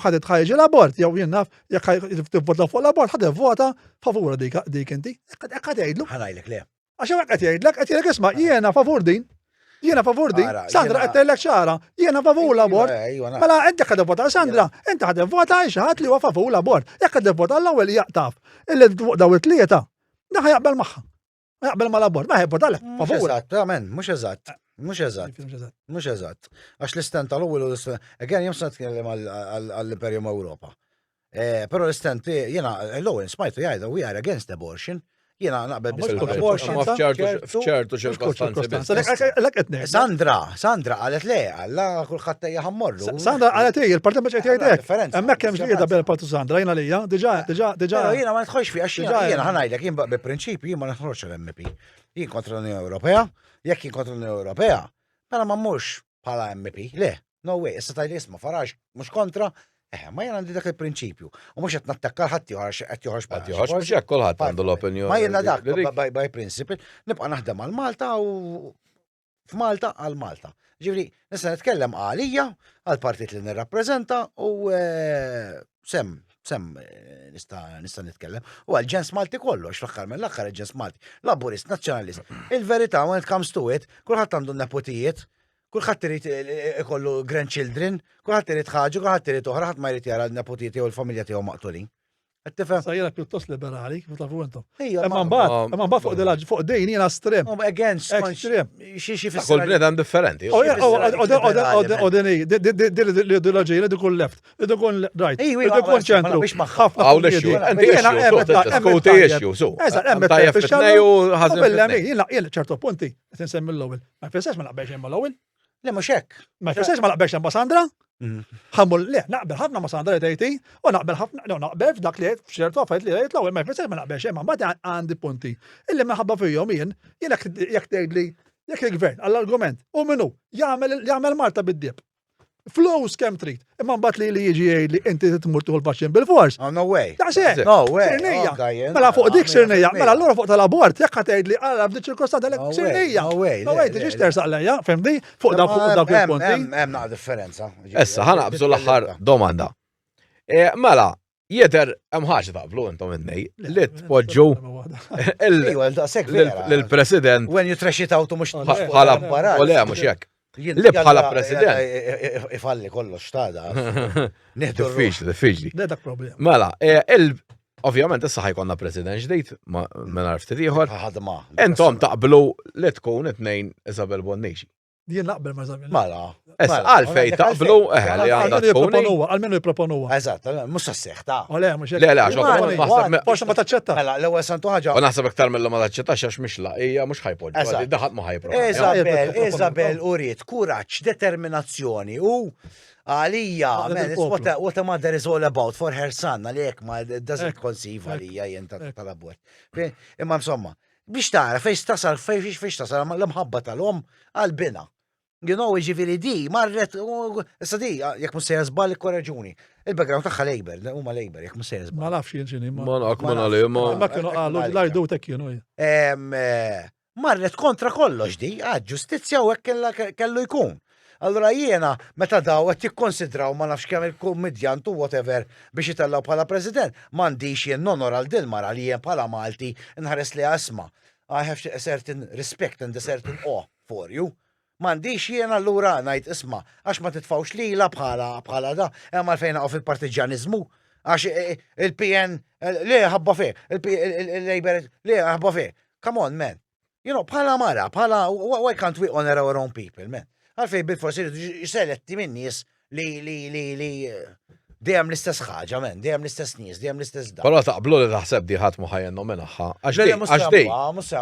ħad tħajġi l-abort jew jien naf jekk tivvota fuq l-abort ħad tivvota favura dik inti. Hekk ħad tgħidlu. Ħanajlek le. Għax hekk qed jgħidlek, qed jgħidlek isma' jiena favur din. Jiena favur din. Sandra qed tgħidlek ċara, jiena favur l-abort. Mela inti qed tivvota Sandra, inti qed tivvota għal xi ħadd li huwa favur l-abort. Jekk qed tivvota l-ewwel jaqtaf illi daw it-tlieta, daħ jaqbel magħha. Jaqbel mal-abort, ma jivvota lek favur. Eżatt, amen, mhux eżatt. Mhux eżatt. Mhux eżatt. Għax l-istent tal-ewwel u l-istent. Again, jien se nitkellem għall-Imperium Ewropa. Eh, però l-istent, jiena l-ewwel smajtu jgħidu we are against abortion. Jiena naqbel biss abortion. F'ċertu ċirkostanzi. Sandra, Sandra qalet le, għalla kulħadd ejja ħammorru. Sandra qalet ej, il-partit mhux qed jgħid hekk. Hemmhekk hemm ġlieda bejn il-partit Sandra, jiena lija, diġà, diġà, diġà. Però jiena ma nidħolx fi għax jiena ħanajdlek jien bi prinċipju jien ma nidħolx l-MP. Jien kontra l-Unjoni Ewropea, jekk jien kontra l-Unjoni Ewropea, mela ma mmurx bħala MP, le. No way, issa tajli isma' Farage mhux kontra, eh, ma jien għandi dak il-prinċipju. U mhux qed nattakka ħadd ieħor qed joħroġ Qed joħroġ mhux hekk kulħadd għandu l-opinjoni. Ma jiena dak by principle, nibqa' naħdem għal Malta u f'Malta għal Malta. Ġifieri, nista' nitkellem għalija, għal partit li nirrappreżenta u eh, sem sem eh, nista' nista' nitkellem. U għal ġens Malti kollu, għax fl-aħħar mill-aħħar il-ġens Malti, laburist, nazzjonalist. Il-verità, when it comes to it, kulħadd għandu nepotijiet, Kulħadd irid ikollu grandchildren, kulħadd irid ħaġa, kulħadd irid oħra, ħadd ma jrid jara l-nepotijiet jew il-familja tiegħu maqtulin. Qed tifhem? Sa jiena pjuttost liberali, kif tafu intom. Imma mbagħad, imma mbagħad fuq dil fuq din jiena estrem. Against, extrem. Xi xi Kull bniedem differenti. O din l-ideoloġija li dikun left, li dikun right, li dikun ċentru. Hawn issue, inti issue, issue, su. Eżatt, hemm tajjeb fit-tnej u ħażin. Jiena ċertu punti, qed insemmi l-ewwel. Ma jfissirx ma naqbel xejn mal-ewwel. Le mhux hekk. Ma jfissirx ma naqbel xejn ma' Sandra. Mm. Ħammur le, naqbel ħafna ma' Sandra li tgħidti, u naqbel ħafna, no, naqbel f'dak li f'ċertu affarijiet li jgħid l-ewwel ma jfissirx ma naqbel xejn ma mbagħad għandi punti. Illi minħabba fihom jien, jien jekk tgħidli jekk il-gvern għall-argument u minnu jagħmel jagħmel Malta bid-dib. Flus kemm trid. Imma mbagħad li li jiġi jgħid li inti tmur tieħu l-vaċċin bil-fors. Oh, no way. Daqshekk. No way. Sirnija. Mela fuq dik sirnija. Mela allura fuq tal-abort jekk ħa tgħid li għala f'dik ċirkostanza lek sirnija. No way. No way, tiġix tersaq lejja, fimdi? Fuq dawk fuq dawk il-punti. Hemm naqra differenza. Issa ħa naqbżu l-aħħar domanda. E, mela, jidher hemm ħaġa taqblu intom it-tnej li tpoġġu lill-President. When you trash it out u mhux bħala u le mhux hekk. Li bħala President. Ifalli kollox tada. Diffiċli, diffiċli. Dak problem. Mela, e, il Ovvjament issa ħajkonna president ġdid minn ftit ieħor. Ħadma. Intom taqblu li tkun it-tnejn Isabel Bonnici. Jien naqbel ma' Isabel. Mela. Issa għalfej taqblu eh, li għandha tkun. Għalmenu jipproponuha. Eżatt, mhux sasseħ ta' O le, mhux Le, le, għax Forsi ma taċċetta. Mela, l-ewwel santu ħaġa. U naħseb iktar mill ma taċċettax għax mhix la, hija mhux ħajpoġġu. Daħat ma ħajproġġu. Isabel, Isabel uriet kuraġġ, determinazzjoni u għalija, man, it's what a, what a mother is all about for her son, għalihekk ma doesn't conceive għalija jien tal-abort. Imma insomma, Biex tara fejn tasal fejn fejn tasal l-imħabba tal-omm għal binha. You know, jiġifieri di marret, issa di, jekk mhux sejjer żball ikkoreġuni. Il-background tagħha Labour, huma Labour, jekk mhux sejjer żball. Ma nafx jien x'inhi. Ma naf ma naf ma. Ma kienu qalu l-għajdu tek kienu. Eh, marret kontra kollox di, għad ġustizzja u hekk kellu jkun. Allura jiena meta daw qed jikkonsidraw ma nafx kemm il-kummidjant u whatever biex itellgħu bħala President, m'għandix jien nonora għal dil-mara li jien bħala Malti nħares lejha isma' I have a certain respect and a certain awe for you. M'għandix jien allura ngħid isma' għax ma titfgħux lilha bħala bħala da, hemm għalfejn naqgħu fil-partiġġjaniżmu għax il-PN le ħabba fih, il-Labour le ħabba fih. Come on man. You know, bħala mara, bħala, why can't we honor our own people, man? Għalfej bil-forsi seletti minn nies li li li li dejjem l-istess ħaġa, men, dejjem l-istess nies, dejjem l-istess da. Però taqblu li taħseb di ħadd ma ħajjen nominaħħa. Għax di,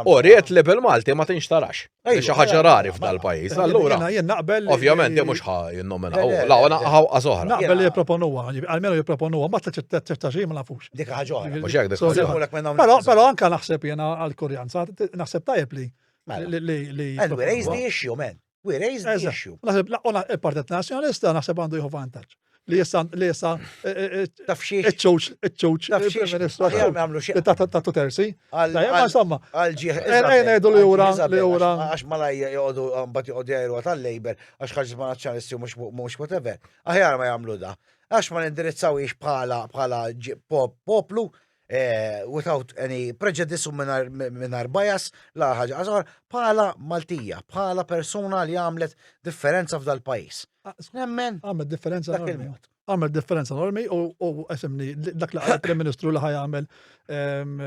u riet li bil-Malti ma tinxtarax. Xi ħaġa rari f'dal-pajjiż. Allura, jien naqbel. Ovvjament di mhux ħa jinnominaw. La, ħawqa soħra. Naqbel li jipproponuha, almenu jipproponuha, ma taċċetta xejn ma nafux. Dik ħaġa oħra. Mhux hekk dik ħaġa. Però però anke naħseb jiena għall-kurjanza, naħseb tajjeb li mela. li And we raise the issue, man. We raise the issue. Naħseb il-Partit Nazzjonalista naħseb għandu jieħu vantaġġ. Li jissa li jissa e, e, e, Taf xiex. Iċ-ċuċ, iċ-ċuċ. Taf xiex. Il-Ministru għamlu xie. Ta' tu terzi. Ma insomma. Għal-ġieħ. Ejn ngħidu li ura li ura. Għax malaj joqogħdu mbagħad joqogħdu jgħiru tal-Labor għax ħarġet ma' nazzjonalisti u mhux whatever. Aħjar ma jagħmlu da. Għax ma nindirizzawhiex bħala bħala poplu eh, without any prejudice u mingħajr bias la ħaġa għażar bħala Maltija, bħala persuna li għamlet differenza f'dal pajjiż. Ah, Nemmen. Għamlet differenza dak il-mod. Għamlet differenza enormi u esimni dak li għal Prim Ministru li ħajamel ehm,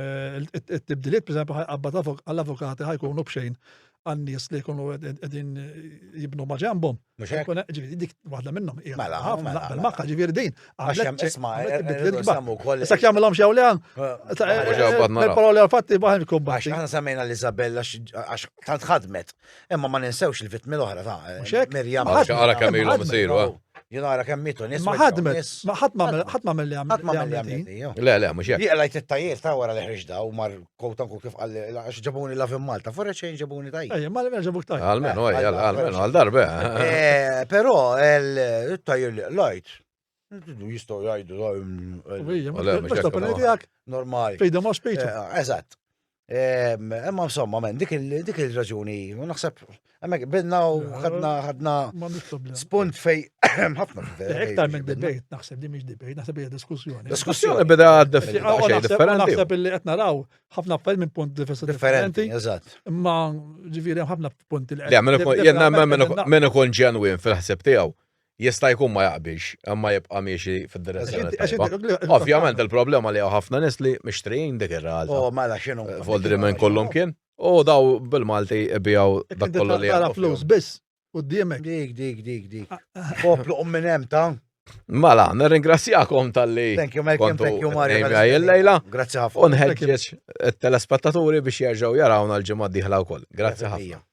it-tibdiliet, per esempio, ħajqabbad għall-avukati ħajkunu b'xejn għan-nies li jkunu qegħdin jibnu ma' ġenbhom. Mhux hekk? Ġifieri dik waħda minnhom hija Mela, ħafna mela, naqbel mela. magħha ġifieri din. Għax hemm isma' irridu wkoll. Issa jagħmilhom xew le Il-paroli għal-fatti baħem ikun Għax aħna semmejna l-Isabella għax tant ħadmet. Imma ma ninsewx il-vittmi l-oħra ta' Mhux hekk? Mirjam. Għara kemm ilhom isiru. Eh. Jien ara kemm mietu nies. Ma ħadmet, ma ħadd ma ħadd ma mill-li Ħadd ma mill-li għamlet. Le, le, mhux hekk. Jien lajt it-tajjir ta' wara li ħriġ da u mar quote unquote kif qal għax ġabuni Love in Malta, for a change ġabuni tajjeb. Ejja, ma li ġabuk tajjeb. Almenu, ejja, almenu, għal darba. Eh, però il-tajjir li lajt, jistgħu jgħidu Mhux l-opinjoni tiegħek. Normali. Freedom of speech. Eh, eżatt. Imma insomma, men, dik il-raġuni, u naħseb, hemmhekk bidna u ħadna ħadna spunt fej ħafna. Iktar minn debate, naħseb di mhix debate, naħseb hija diskussjoni. Diskussjoni beda differenti. Naħseb illi qed naraw ħafna affarijiet minn punt di vista differenti. Eżatt. Imma ġifieri hemm ħafna punti li. Le, min ikun ġenwin fil-ħsieb tiegħu Jista' jkun ma jaqbilx, imma jibqa' miexi fid-direzzjoni tajba. Ovvjament il-problema li hawn ħafna nies li mixtrijin dik ir-realtà. Oh, mela x'inhu. Eh, Voldri minn kollhom kien. U daw bil-Malti ibijaw dak kollu li Tara flus biss quddiemek. Dik, dik, dik, dik. Ah, ah. Poplu um minn hemm ta' Mela, nirringrazzjakom tal-li. Thank you, Malcolm, thank you, Mario. Il-lejla. Grazzi ħafna. U nħeġġeġ it-telespettaturi biex jerġgħu jarawna l-ġimgħa d-dieħla wkoll. Grazzi ħafna.